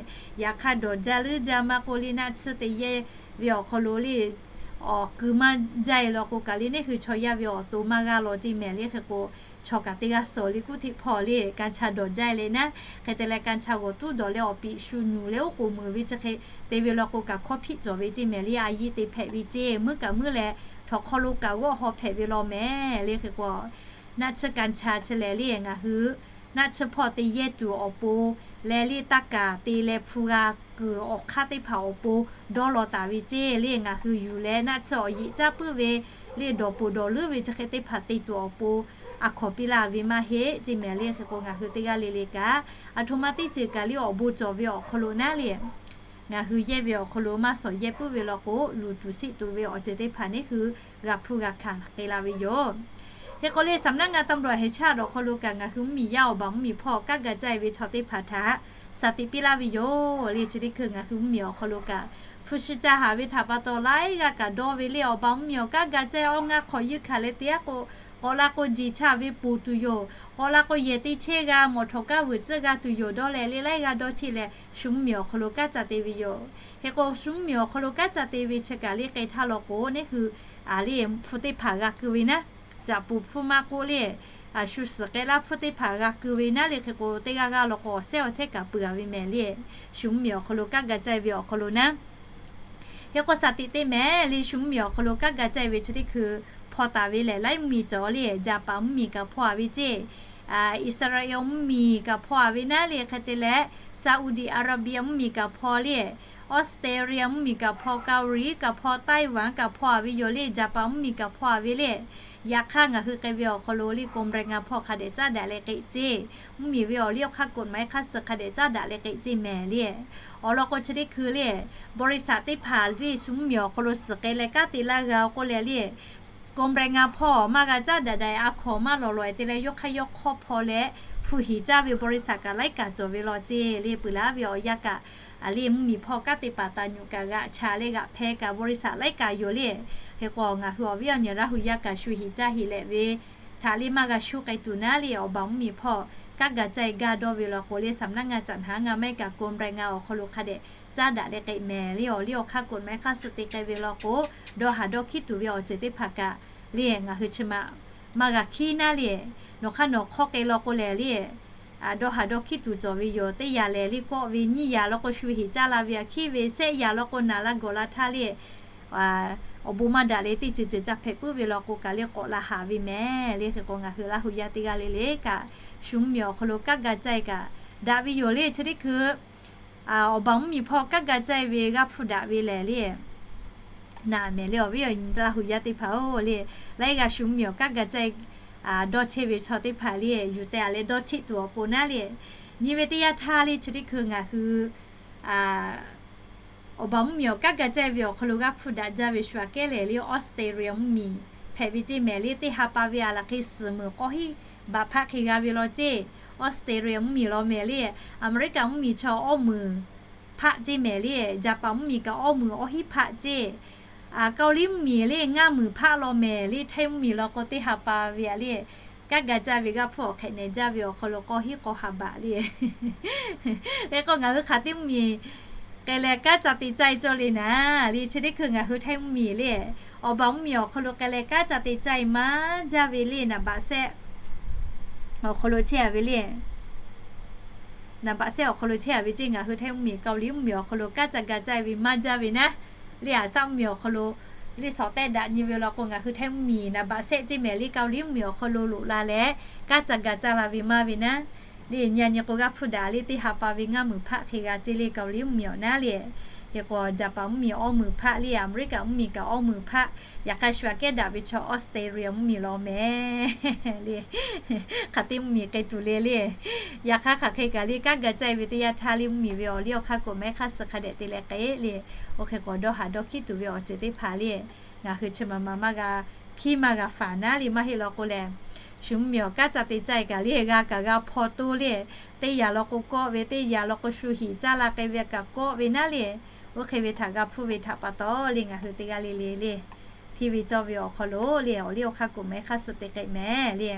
Yaꞈ hk'aˇ dawˬ jaˇ leuˉ jaˇ maˇ k'oˆ le naˆ tsuhˇ te yehˇ ve awˬ hk'aw lo le awˬ kui maˇ jaˇ e law k'o kaꞈ le neˇ hui chaw yaˇ ve awˬ to maˇ g'aˇ law ceˇ mehˍ le. Hk'e k'o chaw kaꞈ teˇ g'aˇ suh le kuˉ hteꞈ hpawˇ le กัญชา dawˬ jaˇ e leh naˉ. Hk'e te leh กัญชา g'awˬ tuˉ dawˬ leh awˬ piˍ shu nyuˬ leh oˉ k'oˍ meuˍ ve chi hk'e te ve law k'o kaꞈ hkawˇ hpiˆ cawˬ ve ceˇ mehˍ le. A yiˇ te hpehꞈ ve ceˇ meuˉ kaꞈ meuˉ leh htawnˍ hk'aw lo kaꞈ g'awˆ haw hpehꞈ ve law mehˍ le. Hk'e k'o naˆ tsuhˇ กัญชา chi lehˬ le ngaˬ hui naˆ tsuhˇ hpawˇ te yehˇ tuˬ awˬ pon leh le taˇ kaˍ te leh hpu g'a kuiˬ awˬ hk'aˇ teˇ hpaˍ awˬ pon dawˇ law taˍ ve ceˇ le. Ngaˬ hui yuˬ leh naˆ tsuhˇ awˬ yeꞈ caˇ puiˉ ve le dawˬ poˬ dawˬ leuˉ ve chi hk'e teˇ hpaˍ te tuˬ awˬ pon a hkawnˍ piˇ laˇ ve maˇ heˆ ceˇ mehˍ le. Hk'e k'o ngaˬ hui teˇ g'aˇ le le kaꞈ aˬ htoꞈ ma teˇ ceuˬ kaꞈ le awˬ bon cawˬ ve awˬ hk'aw lo naˉ le ngaˬ hui yehˇ ve awˬ hk'aw lo maˇ shawˍ yehˇ puiˉ ve law k'o luˬ tuˬ seˆ tuˬ ve awˬ ceuˬ teˇ hpaˍ neˇ hui g'a hpuˇ g'a hkanˍ k'e la ve yoˬ. Hk'e k'o le สำนักงานตำรวจแห่งชาติ awˬ hk'aw lo kaꞈ ngaˬ hui mvuhˇmiˬ yaˇ awˬ baˬ mvuhˇmiˬ hpawˇ kanˉ ga caˇ e ve chaw teˇ hpaˍ htaꞈ สติ piˇ laˇ ve yoˬ le. Chi teˇ hkui ngaˬ hui mvuhˇmiˬ awˬ hk'aw lo kaꞈ hpu shi ca haˍ ve htaꞈ pa taw laiˉ g'aˇ kaꞈ dawˇ ve le awˬ baˬ mvuhˇmiˬ awˬ kanˉ ga caˇ awˇ ngaˇ hk'awꞈ yeuˇ hkanˍ leh te aˉ k'o k'awꞈ la k'o jeˬ cha ve poˬ tuˬ yoˬ. K'awꞈ la k'o yehˬ te chehˇ g'a mawˬ htawnˍ kaˇ vuiˬ tcuhˆ g'a tuˬ yoˬ dawˇ leh le laiˉ g'aˇ dawˇ cheˇ leh shu mvuhˇmiˬ awˬ hk'aw lo kanˉ ca te ve yoˬ. Hk'e k'o shu mvuhˇmiˬ awˬ hk'aw lo kanˉ ca te ve chi kaꞈ le k'ai htaˇ law k'o neˇ hui a le hpu teˇ hpaˍ g'a keu ve naˉ, caꞈ poˬ hpfuhˇ maˇ k'oˆ le shu suhˍ k'ai laˇ hpfuhˇ teˇ hpaˍ g'a keu ve naˉ le. Hk'e k'o teˇ g'aˇ g'aˇ law k'o awˬ sehˉ awˬ sehˉ kaꞈ peuˬ a ve mehˍ le. Shu mvuhˇmiˬ awˬ hk'aw lo kanˉ ga caˇ e ve awˬ hk'aw lo naˉ Hk'e k'o สติ te mehˍ le shu mvuhˇmiˬ awˬ hk'aw lo kanˉ ga caˇ e ve chi teˇ hkui hpaw taˍ ve lehˬ laiˉ mvuhˇmiˬ cawˬ le. Jaˍpaˍ mvuhˇmiˬ kaꞈ hpaw a ve ceˇ, Iˉsaˍreˍlaˆ mvuhˇmiˬ kaꞈ hpaw a ve naˉ le. Hk'e te leh Saˍuˍdiˍ Aˍraˍbiˍ mvuhˇmiˬ kaꞈ hpaw le, Australia mvuhˇmiˬ kaꞈ hpaw, Kaˍliˍ kaꞈ hpaw, Taiwan kaꞈ hpaw a ve yoˬ le. Jaˍpaˍ mvuhˇmiˬ kaꞈ hpaw a ve le. Yaꞈ hk'aˇ ngaˬ hui k'ai ve awˬ hk'aw lo le กรมแรงงาน hpawˇ hk'a dehꞈ caˉ daꞈ leh k'ai ceˇ. Mvuhˇmiˬ ve awˬ liˇ awˬ hk'aˇ กฎหมาย hk'aˇ suh hk'a dehꞈ caˉ daꞈ leh k'ai ceˇ mehˍ le. Awˬ lawn k'o chi teˇ hkui le บริษัท teˇ hpaˍ le shu mvuhˇmiˬ awˬ hk'aw lo suhˍ k'ai leh kanˉ te laˇ g'a k'oˆ leh le กรมแรงงาน hpawˇ maˇ g'a caˉ daꞈ daꞈ a hkawnˍ maˇ lawˬ lawˬ te leh yawˇ hk'aˇ yawˇ hk'awˇ hpaw leh hpu hiˍ caˇ ve บริษัท kaꞈ laiˉ kaꞈ cawˬ ve law ceˇ le. Peuˬ laˇ ve awˬ yanˇ kaꞈ a le mvuhˇmiˬ hpawˇ kanˉ te paˍ taˍ nyuꞈ kaꞈ g'aꞈ cha leh g'aꞈ hpeh kaꞈ บริษัท laiˉ kaꞈ yoˬ le. Hk'e k'o ngaˬ hui awˬ viˉ awˬ nyi Laˇ hu yaˇ kaꞈ shu hiˍ caˇ heˍ leh ve htaꞈ le maˇ g'a shu k'ai tuˬ naˉ le awˬ baˬ mvuhˇmiˬ hpawˇ kanˉ ga caˇ e gaˇ dawˇ ve law k'o le สำนักงานจัดหางาน maˇ heˆ kaꞈ กรมแรงงาน awˬ hk'aw lo hk'a dehꞈ caˉ daꞈ leh k'ai mehˍ le. Awˬ liˇ awˬ hk'aˇ กฎหมาย hk'aˇ suh te k'ai ve law k'o dawˇ haˍ dawˇ hkiˉ tuˬ ve awˬ ceuˬ teˇ hpaˍ kaꞈ le ngaˬ hui chi ma maˇ g'a hkiˉ naˉ le. Nawˬ hk'aˇ nawˬ hk'awˇ k'ai law k'o lehˬ le dawˇ haˍ dawˇ hkiˉ tuˬ cawˬ ve yoˬ. Teˇ yanˇ lehˬ le kawˆ ve nyiˇ yanˇ law k'o shu hiˍ caˇ la ve a hkiˉ ve, shehˆ yanˇ law k'o naˍ la gawˬ la htaˇ le awˬ bon maˇ daꞈ leh teˇ ceuˬ ceuˬ ca hpehꞈ puiˉ ve law k'o kaꞈ le k'awꞈ la haˍ ve mehˍ le. Hk'e k'o ngaˬ hui Laˇ hu yaˇ teˇ g'aˇ le le kaꞈ shu mvuhˇmiˬ awˬ hk'aw lo kanˉ ga caˇ e kaꞈ daꞈ ve yoˬ le. Chi teˇ hkui awˬ baˬ mvuhˇmiˬ hpawˇ kanˉ ga caˇ ve g'aˇ hpfuhˇ daꞈ ve lehˬ le. Naˬ mehˍ le awˬ viˉ awˬ nyi Laˇ huˍ yaˇ teˇ hpaˍ-oˬ le, laiˉ g'a shu mvuhˇmiˬ awˬ kanˉ ga caˇ dawˇ chehˇ ve chaw teˇ hpaˍ le, yuˬ teh-a leh dawˇ cheˆ tuˬ awˬ pon naˉ le. Nyi ve teˇ yanˇ htaˇ le chi teˇ hkui ngaˬ hui awˬ baˬ mvuhˇmiˬ awˬ kanˉ ga caˇ ve awˬ hk'aw lo g'aˇ hpfuhˇ daꞈ jaˇ ve shu aꞈ kehˉ lehˬ le, Australia mvuhˇmiˬ hpehꞈ ve ceˇ mehˍ le. Teˇ ha pa ve aˬ laˬ hk'e suhˍ meunˍ k'awˇ hinˉ baꞈ hpaˆ hk'e g'a ve law ceˇ. Australia mvuhˇmiˬ law mehˍ le, Aˍmeˍriˆkaˍ mvuhˇmiˬ chaw awˇ meunˍ hpaˆ ceˇ mehˍ le, Jaˍpaˍ mvuhˇmiˬ kaꞈ awˇ meunˍ awˇ hinˉ hpaˆ ceˇ. Kaoˍliˇ mvuhˇmiˬ le ngaˇ meunˍ hpaˆ law mehˍ le, Htaiˇ mvuhˇmiˬ law k'o teˇ ha pa ve aꞈ le. Kanˉ ga caˇ ve g'aˇ hpfuhˇ awˬ hk'ehꞈ nehˬ jaˇ ve awˬ hk'aw lo k'awˇ hinˉ k'awˇ ha baꞈ le. Hk'e k'o ngaˬ hui hk'aˬ teˇ mvuhˇmiˬ k'ai leh kanˉ ca te caˇ-e cawˇ le naˉ le, chi teˇ hkui ngaˬ hui Htaiˇ mvuhˇmiˬ le, awˬ baˬ mvuhˇmiˬ awˬ hk'aw lo k'ai leh kanˉ ca te caˇ-e maˇ jaˇ ve le, naˍ baꞈ sehˆ awˬ hk'aw lo chehˇ-a ve le. Naˍ baꞈ sehˆ awˬ hk'aw lo chehˇ-a ve ceˇ ngaˬ hui Htaiˇ mvuhˇmiˬ. Kaoˍliˇ mvuhˇmiˬ awˬ hk'aw lo kanˉ ca ga caˇ ve maˇ jaˇ ve naˉ le, aˬ saˉ mvuhˇmiˬ awˬ hk'aw lo le shawˍ tehˆ daꞈ nyi ve law k'o ngaˬ hui Htaiˇ mvuhˇmiˬ naˍ baꞈ sehˆ ceˇ mehˍ le, Kaoˍliˇ mvuhˇmiˬ awˬ hk'aw lo loꞈ la leh kanˉ ca ga caˇ la ve maˇ ve naˉ le. Nyi-a nyi k'o g'aˇ hpfuhˇ daꞈ le, teˇ ha pa ve ngaˇ meunˍ hpaˆ hk'e g'a ceˇ le, Kaoˍliˇ mvuhˇmiˬ awˬ naˉ le. Hk'e k'o Jaˍpaˍ mvuhˇmiˬ awˇ meunˍ hpaˆ le, Aˍmeˍriˆkaˍ mvuhˇmiˬ kaꞈ awˇ meunˍ hpaˆ. Yaꞈ hk'aˇ shu aꞈ kehˉ daꞈ ve chaw Australia mvuhˇmiˬ law mehˍ le. Hk'aˬ teˇ mvuhˇmiˬ k'ai tuˬ le le. Yaꞈ hk'aˇ hk'aˬ hk'e kaꞈ le kanˉ ga caˇ ve teˇ yanˇ htaˇ le mvuhˇmiˬ ve awˬ liˇ awˬ hk'aˇ k'oꞈ mehˉ hk'aˇ suh hk'a dehꞈ te leh k'ai le. Oˇ hk'e k'o dawˇ haˍ dawˇ hkiˉ tuˬ ve awˬ ceuˬ teˇ hpaˍ le, ngaˬ hui chi ma ma maˇ g'a hkiˉ maˇ g'a faˍ naˉ le, maˇ heˆ law k'o lehˬ, shu mvuhˇmiˬ awˬ kanˉ ca te caˇ-e kaꞈ le g'a kaꞈ g'a hpaw toˇ le. Teˇ yanˇ law k'o kawˆ ve, teˇ yanˇ law k'o shu hiˍ caˇ la k'ai ve kaꞈ kawˆ ve naˉ le. Oˇ hk'e ve htaꞈ g'a hpfuhˇ ve htaꞈ pa taw le ngaˬ hui teˇ g'aˇ le le le hteˇ ve cawˇ ve awˬ hk'aw lo le awˬ liˇ awˬ hk'aˇ k'oꞈ mehˉ hk'aˇ suh te k'ai mehˍ le.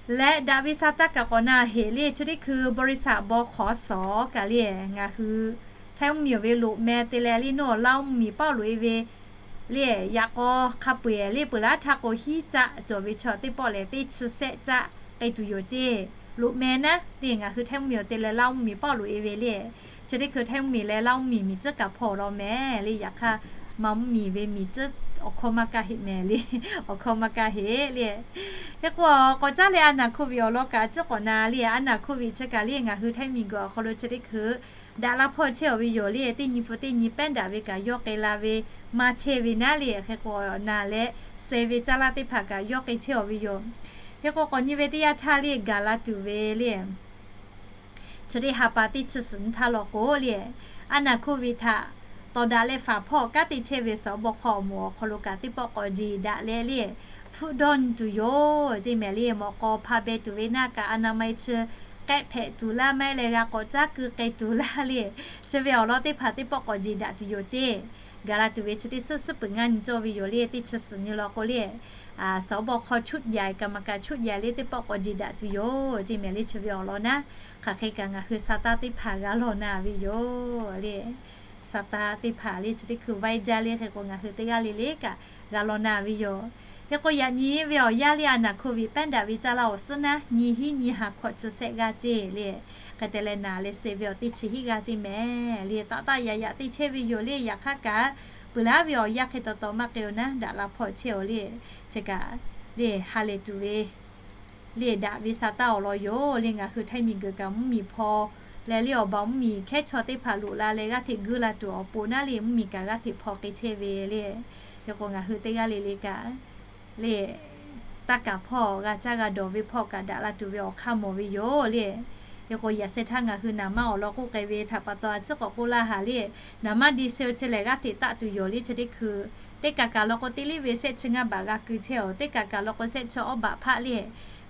Leh daꞈ ve sa taˇ kaꞈ k'awꞈ na heꞈ le, chi teˇ hkui บริษัท บขส kaꞈ le ngaˬ hui Htaiˇ mvuhˇmiˬ ve loꞈ meh te leh le nawˬ Laˇ mvuhˇmiˬ paˆ loꞈ-e ve le, yaꞈ k'aw hk'a peu-eˬ le peuˬ laˉ htaˇ k'o hiˉ caˆ cawˬ ve chaw teˇ pawˆ lehˬ teˇ chi sehˆ caˆ k'ai tuˬ yoˬ ceˇ. Loꞈ meh naˉ le ngaˬ hui Htaiˇ mvuhˇmiˬ te leh Laˇ mvuhˇmiˬ paˆ loꞈ-e ve le, chi teˇ hkui Htaiˇ mvuhˇmiˬ leh Laˇ mvuhˇmiˬ miˬ tcuhˉ kaꞈ hpawˇ law mehˍ le. Yaꞈ hk'aˇ ma mvuhˇmiˬ ve miˬ tcuhˉ awˬ hkawˇ maˇ kaˇ heˆ mehˍ le. Awˬ hkawˇ maˇ kaˇ heˆ le. Hk'e k'o k'awꞈ caˉ leh a naˍ hk'oˆ viꞈ awˬ lawn kaꞈ a ciˉ k'awꞈ na le, a naˍ hk'oˆ viꞈ chi kaꞈ le ngaˬ hui Htaiˇ miˬguiˬ awˬ hk'aw lo chi teˇ hkui daꞈ la hpawˇ chehˇ-aw ve yoˬ le. Teˇ nyi pu teˇ nyi pehˉ daꞈ ve kaꞈ yawˇ k'ai la ve maˇ chehˇ ve naˉ le. Hk'e k'o na leh suh ve caˇ laˇ teˇ hpaˍ kaꞈ yawˇ k'ai chehˇ-aw ve yoˬ. Hk'e k'o k'awꞈ nyi ve teˇ yanˇ htaˇ le gaˬ la tuˬ ve le chi teˇ ha pa teˇ chi suhˍ nyi htaˇ law k'o le, a naˍ hk'oˆ viꞈ htaꞈ tawˍ daꞈ leh faˍ hpawˇ kanˉ te chehˇ ve สบค awˬ moˍ awˬ hk'aw lo kaꞈ teˇ pawˆ k'awꞈ jeˬ daꞈ leh le hpfuhˆ dawˇ nyi tuˬ yoˬ ceˇ mehˍ le. Mawꞈ k'aw hpa beh tuˬ ve naˆ kaꞈ a naˍ ma-e chi k'ehˆ hpehꞈ tuˬ laˇ maˇ heˆ leh g'a k'awꞈ caˉ keu k'ai tuˬ laˇ le. Chi ve awˬ lawn teˇ hpaˍ teˇ pawˆ k'awꞈ jeˬ daꞈ tuˬ yoˬ ceˇ. Gaˬ la tuˬ ve chi teˇ suhˉ suhˉ peuˬ ngaˇ nyi cawˇ ve yoˬ le. Teˇ chi suhˍ nyi law k'o le สบค ชุดใหญ่ กรรมการ ชุดใหญ่ le teˇ pawˆ k'awꞈ jeˬ daꞈ tuˬ yoˬ ceˇ mehˍ le. Chi ve awˬ lawn naˉ hk'aˬ hk'e kaꞈ ngaˬ hui sa taˇ teˇ hpaˍ g'a law na ve yoˬ le. Sa taˇ teˇ hpaˍ le chi teˇ hkui vaiˇ jaˇ le. Hk'e k'o ngaˬ hui teˇ g'aˇ le le kaꞈ g'a law na ve yoˬ. Hk'e k'o yaꞈ nyi ve awˬ yanˇ le a naˍ hk'oˆ viꞈ pehˉ daꞈ ve caˇ laˇ awˬ suhˉ naˉ nyi hiˉ nyi ha hkawꞈ chi sehˆ g'aˇ ceˇ le. Hk'e te leh naˍ leh suh ve awˬ teˇ chi hiˉ g'aˇ ceˇ mehˍ le. Taˆ taˆ yaꞈ yaꞈ te chehˇ ve yoˬ le. Yaꞈ hk'aˇ kaꞈ peuˬ laˉ ve awˬ yanˇ hk'e taw taw maˇ k'ai-o naˉ daꞈ la hpawˇ chehˇ-aw le. Chi kaꞈ le ha lehˬ tuˬ ve le daꞈ ve sa taˇ awˬ lawn yoˬ le. Ngaˬ hui Htaiˇ miˬguiˬ kaꞈ mvuhˇmiˬ hpawˇ leh le awˬ baˬ mvuhˇmiˬ hkehˉ chaw teˇ hpaˍ loꞈ la leh g'aˇ hteꞈ guˇ la tuˬ awˬ pon naˉ le mvuhˇmiˬ kaꞈ g'aˇ hteꞈ hpawˇ k'ai chehˇ ve le. Hk'e k'o ngaˬ hui teˇ g'aˇ le le kaꞈ le taˇ kaˍ hpawˇ g'a caˇ g'a dawˬ ve hpawˇ kaꞈ daꞈ la tuˬ ve awˬ hk'aˇ mawˬ ve yoˬ le. Hk'e k'o yaꞈ sheh htaˇ ngaˬ hui naˍ manˇ awˬ lawn k'oˆ k'ai ve htaꞈ pa taw a ciˉ k'awꞈ k'oˆ laˇ haˍ le. Naˍ manˇ ดีเซล chi lehˬ g'aˇ hteꞈ taˆ tuˬ yoˬ le. Chi teˇ hkui teˇ kaꞈ kaꞈ law k'o teˇ liˇ ve sehˆ chi ngaˇ baꞈ g'a keu chehˇ-aw. Teˇ kaꞈ kaꞈ law k'o sehˆ chi awˇ baꞈ hpaˆ le.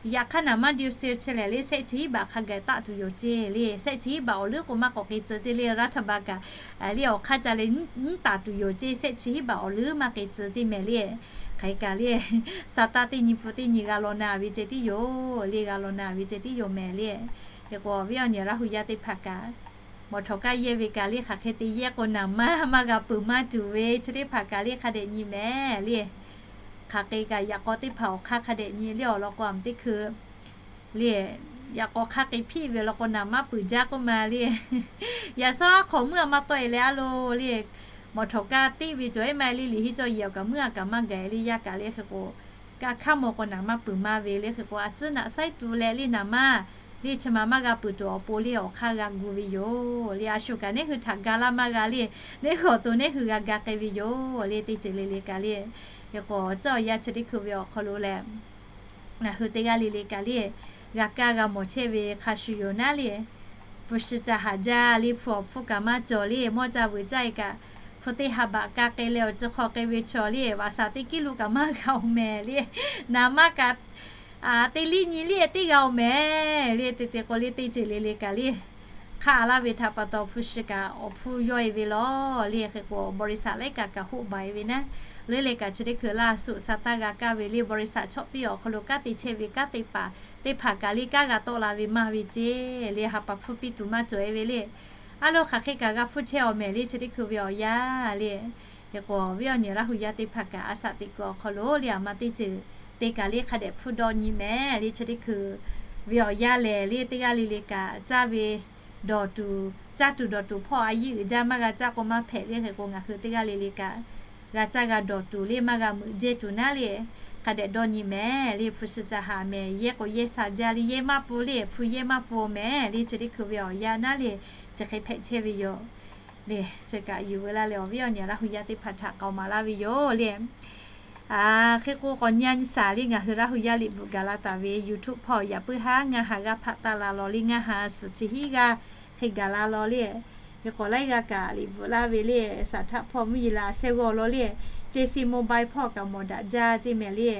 Yaꞈ hk'aˇ naˍ manˇ ดีเซล chi lehˬ le sehˆ chi hiˉ baꞈ hk'a gaˬ taˆ tuˬ yoˬ ceˇ le. Sehˆ chi hiˉ baꞈ awˬ leuˉ k'o maˇ k'awꞈ k'ai tcuh ceˇ le. Raˇ htaˇ ba kaꞈ le awˬ hk'aˇ ca leh nˉ taˍ tuˬ yoˬ ceˇ. Sehˆ chi hiˉ baꞈ awˬ leuˉ maˇ k'ai tcuh ceˇ mehˍ le. Hk'aˬ hk'e kaꞈ le sa taˇ teˇ nyi pu teˇ nyi g'a law na ve ceh tiˉ yoˬ le. G'a law na ve ceh tiˉ yoˬ mehˍ le. Hk'e k'o awˬ viˉ awˬ nyi Laˇ huˍ yaˇ teˇ hpaˍ kaꞈ mawˬ htawꞈ kaˇ yehˇ ve kaꞈ le hk'aˬ hk'e te yehˇ k'o naˍ manˇ maˇ g'a peuˬ maˇ tuˬ ve chi teˇ hpaˍ kaꞈ le hk'a dehꞈ nyi mehˍ le. Hk'aˬ hk'e kaꞈ yaꞈ k'aw teˇ hpaˍ awˬ hk'aˇ hk'a dehꞈ nyi le awˬ lawn k'o a teˇ hkui le yaꞈ k'aw hk'aˇ k'e hpiˆ ve law k'o naˍ manˇ peuˬ jaˇ k'oˆ ma le. Yaꞈ shawˉ aˉ hk'awꞈ meuˇ a maˇ tawˆ-e leh a lo le mawˬ htawꞈ kaˇ teˇ ve cawˬ ehˉ maˇ le liꞈ henˇ cawˇ yehˬ awˬ kaꞈ meuˇ a kaꞈ maˇ gaˬ le yaˇ kaꞈ le. Hk'e k'o kaꞈ hk'aˇ mawˬ k'o naˍ manˇ peuˬ maˇ ve le. Hk'e k'o a ciˉ naꞈ saiˉ tu leh le naˍ manˇ le chi ma maˇ g'a peuˬ tuˬ awˬ pon le awˬ hk'aˇ g'a gu ve yoˬ le. A shu kaꞈ neˇ hui htaꞈ ga laˇ maˇ g'a le, neˇ hui awˬ to neˇ hui g'a ga k'ai ve yoˬ le. Teˇ ceuˬ le le kaꞈ le, hk'e k'o tcuhˉ awˬ yanˇ chi teˇ hkui ve awˬ hk'aw lo lehˬ, ngaˬ hui teˇ g'aˇ le le kaꞈ le, g'a kaˇ g'a mawˬ chehˇ ve hk'a shuˍ yoˬ naˉ le, hpu shi ca haˍ jaˇ le, hpu awˬ hpfuhˇ kaꞈ maˇ cawˬ le, mawˇ ca vuiˬ caˇ e kaꞈ, hpu teˇ ha baꞈ ka k'ai leh awˬ ceuˬ hk'aw k'ai ve chaw le, vaꞈ shaˍ teˇ kiˉ lo kaꞈ maˇ g'a oˬ mehˍ le, naˍ maˇ kaꞈ teˇ liˇ nyi liˇ teˇ g'a oˬ mehˍ le. Te te k'o le teˇ ceuˬ le le kaꞈ le, hk'aˆ laˇ ve htaꞈ pa taw hpu shi kaꞈ awˬ hpfuhˇ yawˇ e ve lawˬ le. Hk'e k'o บริษัท laiˉ kaꞈ kaꞈ hoˆ baˬ e ve naˉ, leuˉ leh kaꞈ chi teˇ hkui laˇ suhˍ sa taˇ g'a kaˇ ve le, บริษัท chawˆ piˇ awˬ hk'aw lo kanˉ te chehˇ ve kanˉ te paˍ teˇ hpaˍ kaꞈ le kanˉ g'a tawˆ la ve maˇ ve ceˇ le, ha pa hpfuhˇ piˇ tuˬ maˇ cawˬ e ve le. A lo hk'aˬ hk'e kaꞈ g'a hpfuhˇ chehˇ awˬ mehˍ le chi teˇ hkui ve awˬ yanˇ le. Hk'e k'o viˉ awˬ nyi Laˇ hu yaˇ teˇ hpaˍ kaꞈ a shaꞈ teꞈ kuiˬ awˬ hk'aw lo le, aˬ ma teˇ ceuˬ te kaꞈ le hk'a dehꞈ hpfuhˇ dawˇ nyi mehˍ le. Chi teˇ hkui ve awˬ yanˇ lehˬ le, teˇ g'aˇ le le kaꞈ caˇ ve dawˬ tuˬ, caˇ tuˬ dawˬ tuˬ hpawˇ a yiˇ uiˍ jaˇ, maˇ g'a caˇ k'o maˇ hpehꞈ le. Hk'e k'o ngaˬ hui teˇ g'aˇ le le kaꞈ g'a caˇ g'a dawˬ tuˬ le, maˇ g'a meuꞈ jehˇ tuˬ naˉ le, hk'a dehꞈ dawˇ nyi mehˍ le. Hpu shi ca haˍ mehˍ, yehˇ k'o yehˇ sha jaˇ le, yehˇ maˇ pun le, hpu yehˇ maˇ pun mehˍ le. Chi teˇ hkui ve awˬ yanˇ naˉ le, chi hk'e hpehꞈ chehˇ ve yoˬ le. Chi kaꞈ yuˬ veu laˇ leh awˬ viˉ awˬ nyi Laˇ hu yaˇ teˇ hpaˍ htaꞈ k'aoˍ maˍ laˇ ve yoˬ le. Hk'e k'o k'awꞈ nyi a nyi shaˍ le, ngaˬ hui Laˇ hu yaˇ liꞈ bvuhꞈ gaˬ la taˍ ve YouTube hpawˇ yaꞈ puiˉ haˉ ngaˇ ha g'aˇ hpaˆ taˆ la law le, ngaˇ ha suhˍ chi hiˉ g'aˇ hk'e gaˬ la law le. Hk'e k'awꞈ laiˉ g'aˇ kaꞈ liꞈ bvuhꞈ laˇ ve le, saˍ htaˆ hpawˇ mvuhˇ yeˬ laˬ sheh g'awˬ law le, J C Mobile hpawˇ kaꞈ mawˬ daꞈ jaˇ ceˇ mehˍ le.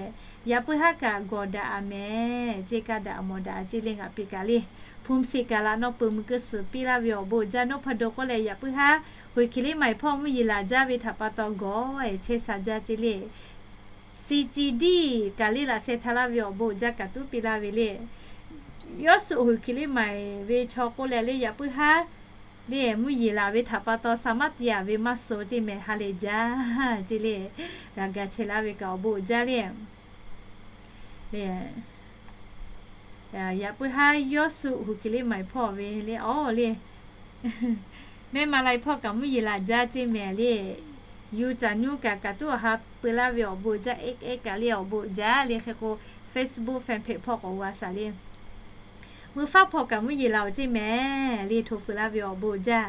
Yaꞈ puiˉ haˉ kaꞈ gawˬ daꞈ a mehˍ ceˇ, kaˇ daꞈ mawˬ daꞈ ceˇ le ngaˬ piˇ kaꞈ le. Hpu mi se kaꞈ laꞈ nawˇ peu mui keu suhˍ piˇ laˇ ve awˬ bon uiˍ jaˇ, nawˉ hpaˇ do k'oˆ leh yaꞈ puiˉ haˉ Huiˍ Hkiˬ Liˇ Maiˬ hpawˇ mvuhˇ yeˬ laˬ jaˇ ve htaꞈ pa taw gawˬ e chehˇ sha jaˇ ceˇ le. C G D kaꞈ le laꞈ sheh htaˇ laˇ ve awˬ bon uiˍ jaˇ kaꞈ tuˉ piˇ laˇ ve le. Yawˇ suhˍ Huiˍ Hkiˬ Liˇ Maiˬ ve chaw k'oˆ leh le yaꞈ puiˉ haˉ le mvuhˇ yeˬ laˬ ve htaꞈ pa taw saˍ maˇ te yaꞈ ve maˇ suh ceˇ mehˍ, ha lehˬ jaˇ ceˇ le. G'a ga chehˇ laˇ ve kaꞈ awˬ bon uiˍ jaˇ le. Yaꞈ puiˉ haˉ Yawˇ suhˍ Huiˍ Hkiˬ Liˇ Maiˬ hpawˇ ve le awˬ le, mehˆ ma lai hpawˇ kaꞈ mvuhˇ yeˬ laˬ jaˇ ceˇ mehˍ le. Yuˬ caˬ nyu kaꞈ kaꞈ tuˉ awˬ ha peu laˇ ve awˬ bon uiˍ jaˇ, ehˉ ehˉ kaꞈ le awˬ bon uiˍ jaˇ le. Hk'e k'o Facebook fan page hpawˇ k'awꞈ g'a shaˍ le. Mui faˉ hpawˇ kaꞈ mvuhˇ yeˬ laˬ awˬ ceˇ mehˍ le, hto fuiˍ laˇ ve awˬ bon uiˍ jaˇ.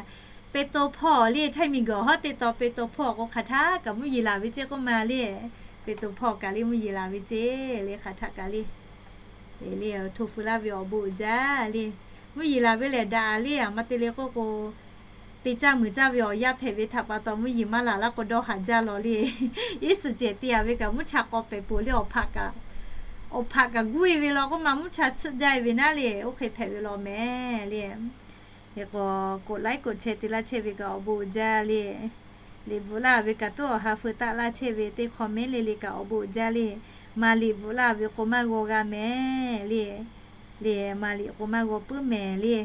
Peˍtoˍ hpawˇ le Htaiˇ miˬguiˬ hawˉ teˇ taw Peˍtoˍ hpawˇ k'o hk'aˬ htaˇ kaꞈ mvuhˇ yeˬ laˬ ve ceˇ k'oˆ ma le. Peˍtoˍ hpawˇ kaꞈ le mvuhˇ yeˬ laˬ ve ceˇ le hk'aˬ htaˇ kaꞈ le. Le hto fuiˍ laˇ ve awˬ bon uiˍ jaˇ le. Mvuhˇ yeˬ laˬ ve lehˬ daꞈ le, aˬ ma te le k'oˆ k'o te caˇ muiˬ caˇ ve awˬ yanˇ hpehꞈ ve htaꞈ pa taw mvuhˇ yeˬ maˇ laˬ laˇ k'o dawˇ haˍ jaˇ law le. Iˉ suhˍ cehˬ te yaꞈ ve kaꞈ mvuhˇ cha k'aw pehˍ poˬ le, awˬ hpaꞈ kaꞈ gu e ve law k'oˆ ma mvuhˇ cha tsuhˆ jaˇ e ve naˉ le, oˇ hk'e hpehꞈ ve law mehˍ le. Hk'e k'o, koꞈ laiˉ koꞈ chehˇ te laˇ chehˇ ve kaꞈ awˬ bon uiˍ jaˇ le. Liꞈ bvuhꞈ laˇ ve kaꞈ tuˉ awˬ ha feu taˆ laˇ chehˇ ve teˇ hk'aw mehˉ le le kaꞈ awˬ bon uiˍ jaˇ le. Maˍ liꞈ bvuhꞈ laˇ ve k'o maˇ g'aw g'a mehˍ le. Le maˍ liꞈ k'o maˇ g'aw puiˉ mehˍ le.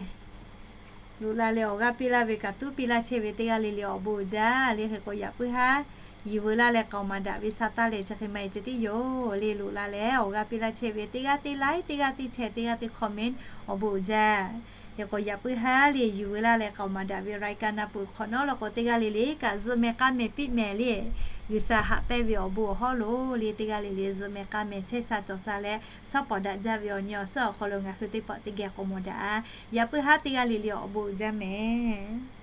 Loꞈ la leh awˬ g'aˇ piˇ laˇ ve kaꞈ tuˉ piˇ laˇ chehˇ ve teˇ g'aˇ le le awˬ bon uiˍ jaˇ le. Hk'e k'o yaꞈ puiˉ haˉ yuˬ veu laˇ leh k'aoˍ maˍ daꞈ ve sa taˇ leh chi hk'e maˇ heˆ ceh tiˉ yoˬ le. Loꞈ la leh awˬ g'aˇ piˇ laˇ chehˇ ve teˇ g'aˇ teˇ like, teˇ g'aˇ teˇ share, teˇ g'aˇ teˇ comment awˬ bon uiˍ jaˇ. Hk'e k'o yaꞈ puiˉ haˉ le yuˬ veu laˇ leh k'aoˍ maˍ daꞈ ve รายการ na peuˬ hk'awꞈ nawˉ law k'o teˇ g'aˇ le le kaꞈ zuhꞈ mehˍ k'aˇ mehˍ piˇ mehˍ le. G'uiˬsha haꞈ pehnˇ ve awˬ bon awˬ hawˉ lo le teˇ g'aˇ le le zuhꞈ mehˍ k'aˇ mehˍ chehˇ sha cawˬ sha leh, shawˉ pawˍ daꞈ jaˇ ve awˬ nyi awˬ suhˉ awˬ hk'aw lo ngaˬ hui teˇ pawˆ teˇ geh k'awꞈ mawˬ daꞈ a. Yaꞈ puiˉ haˉ teˇ g'aˇ le le awˬ bon uiˍ jaˇ mehˍ.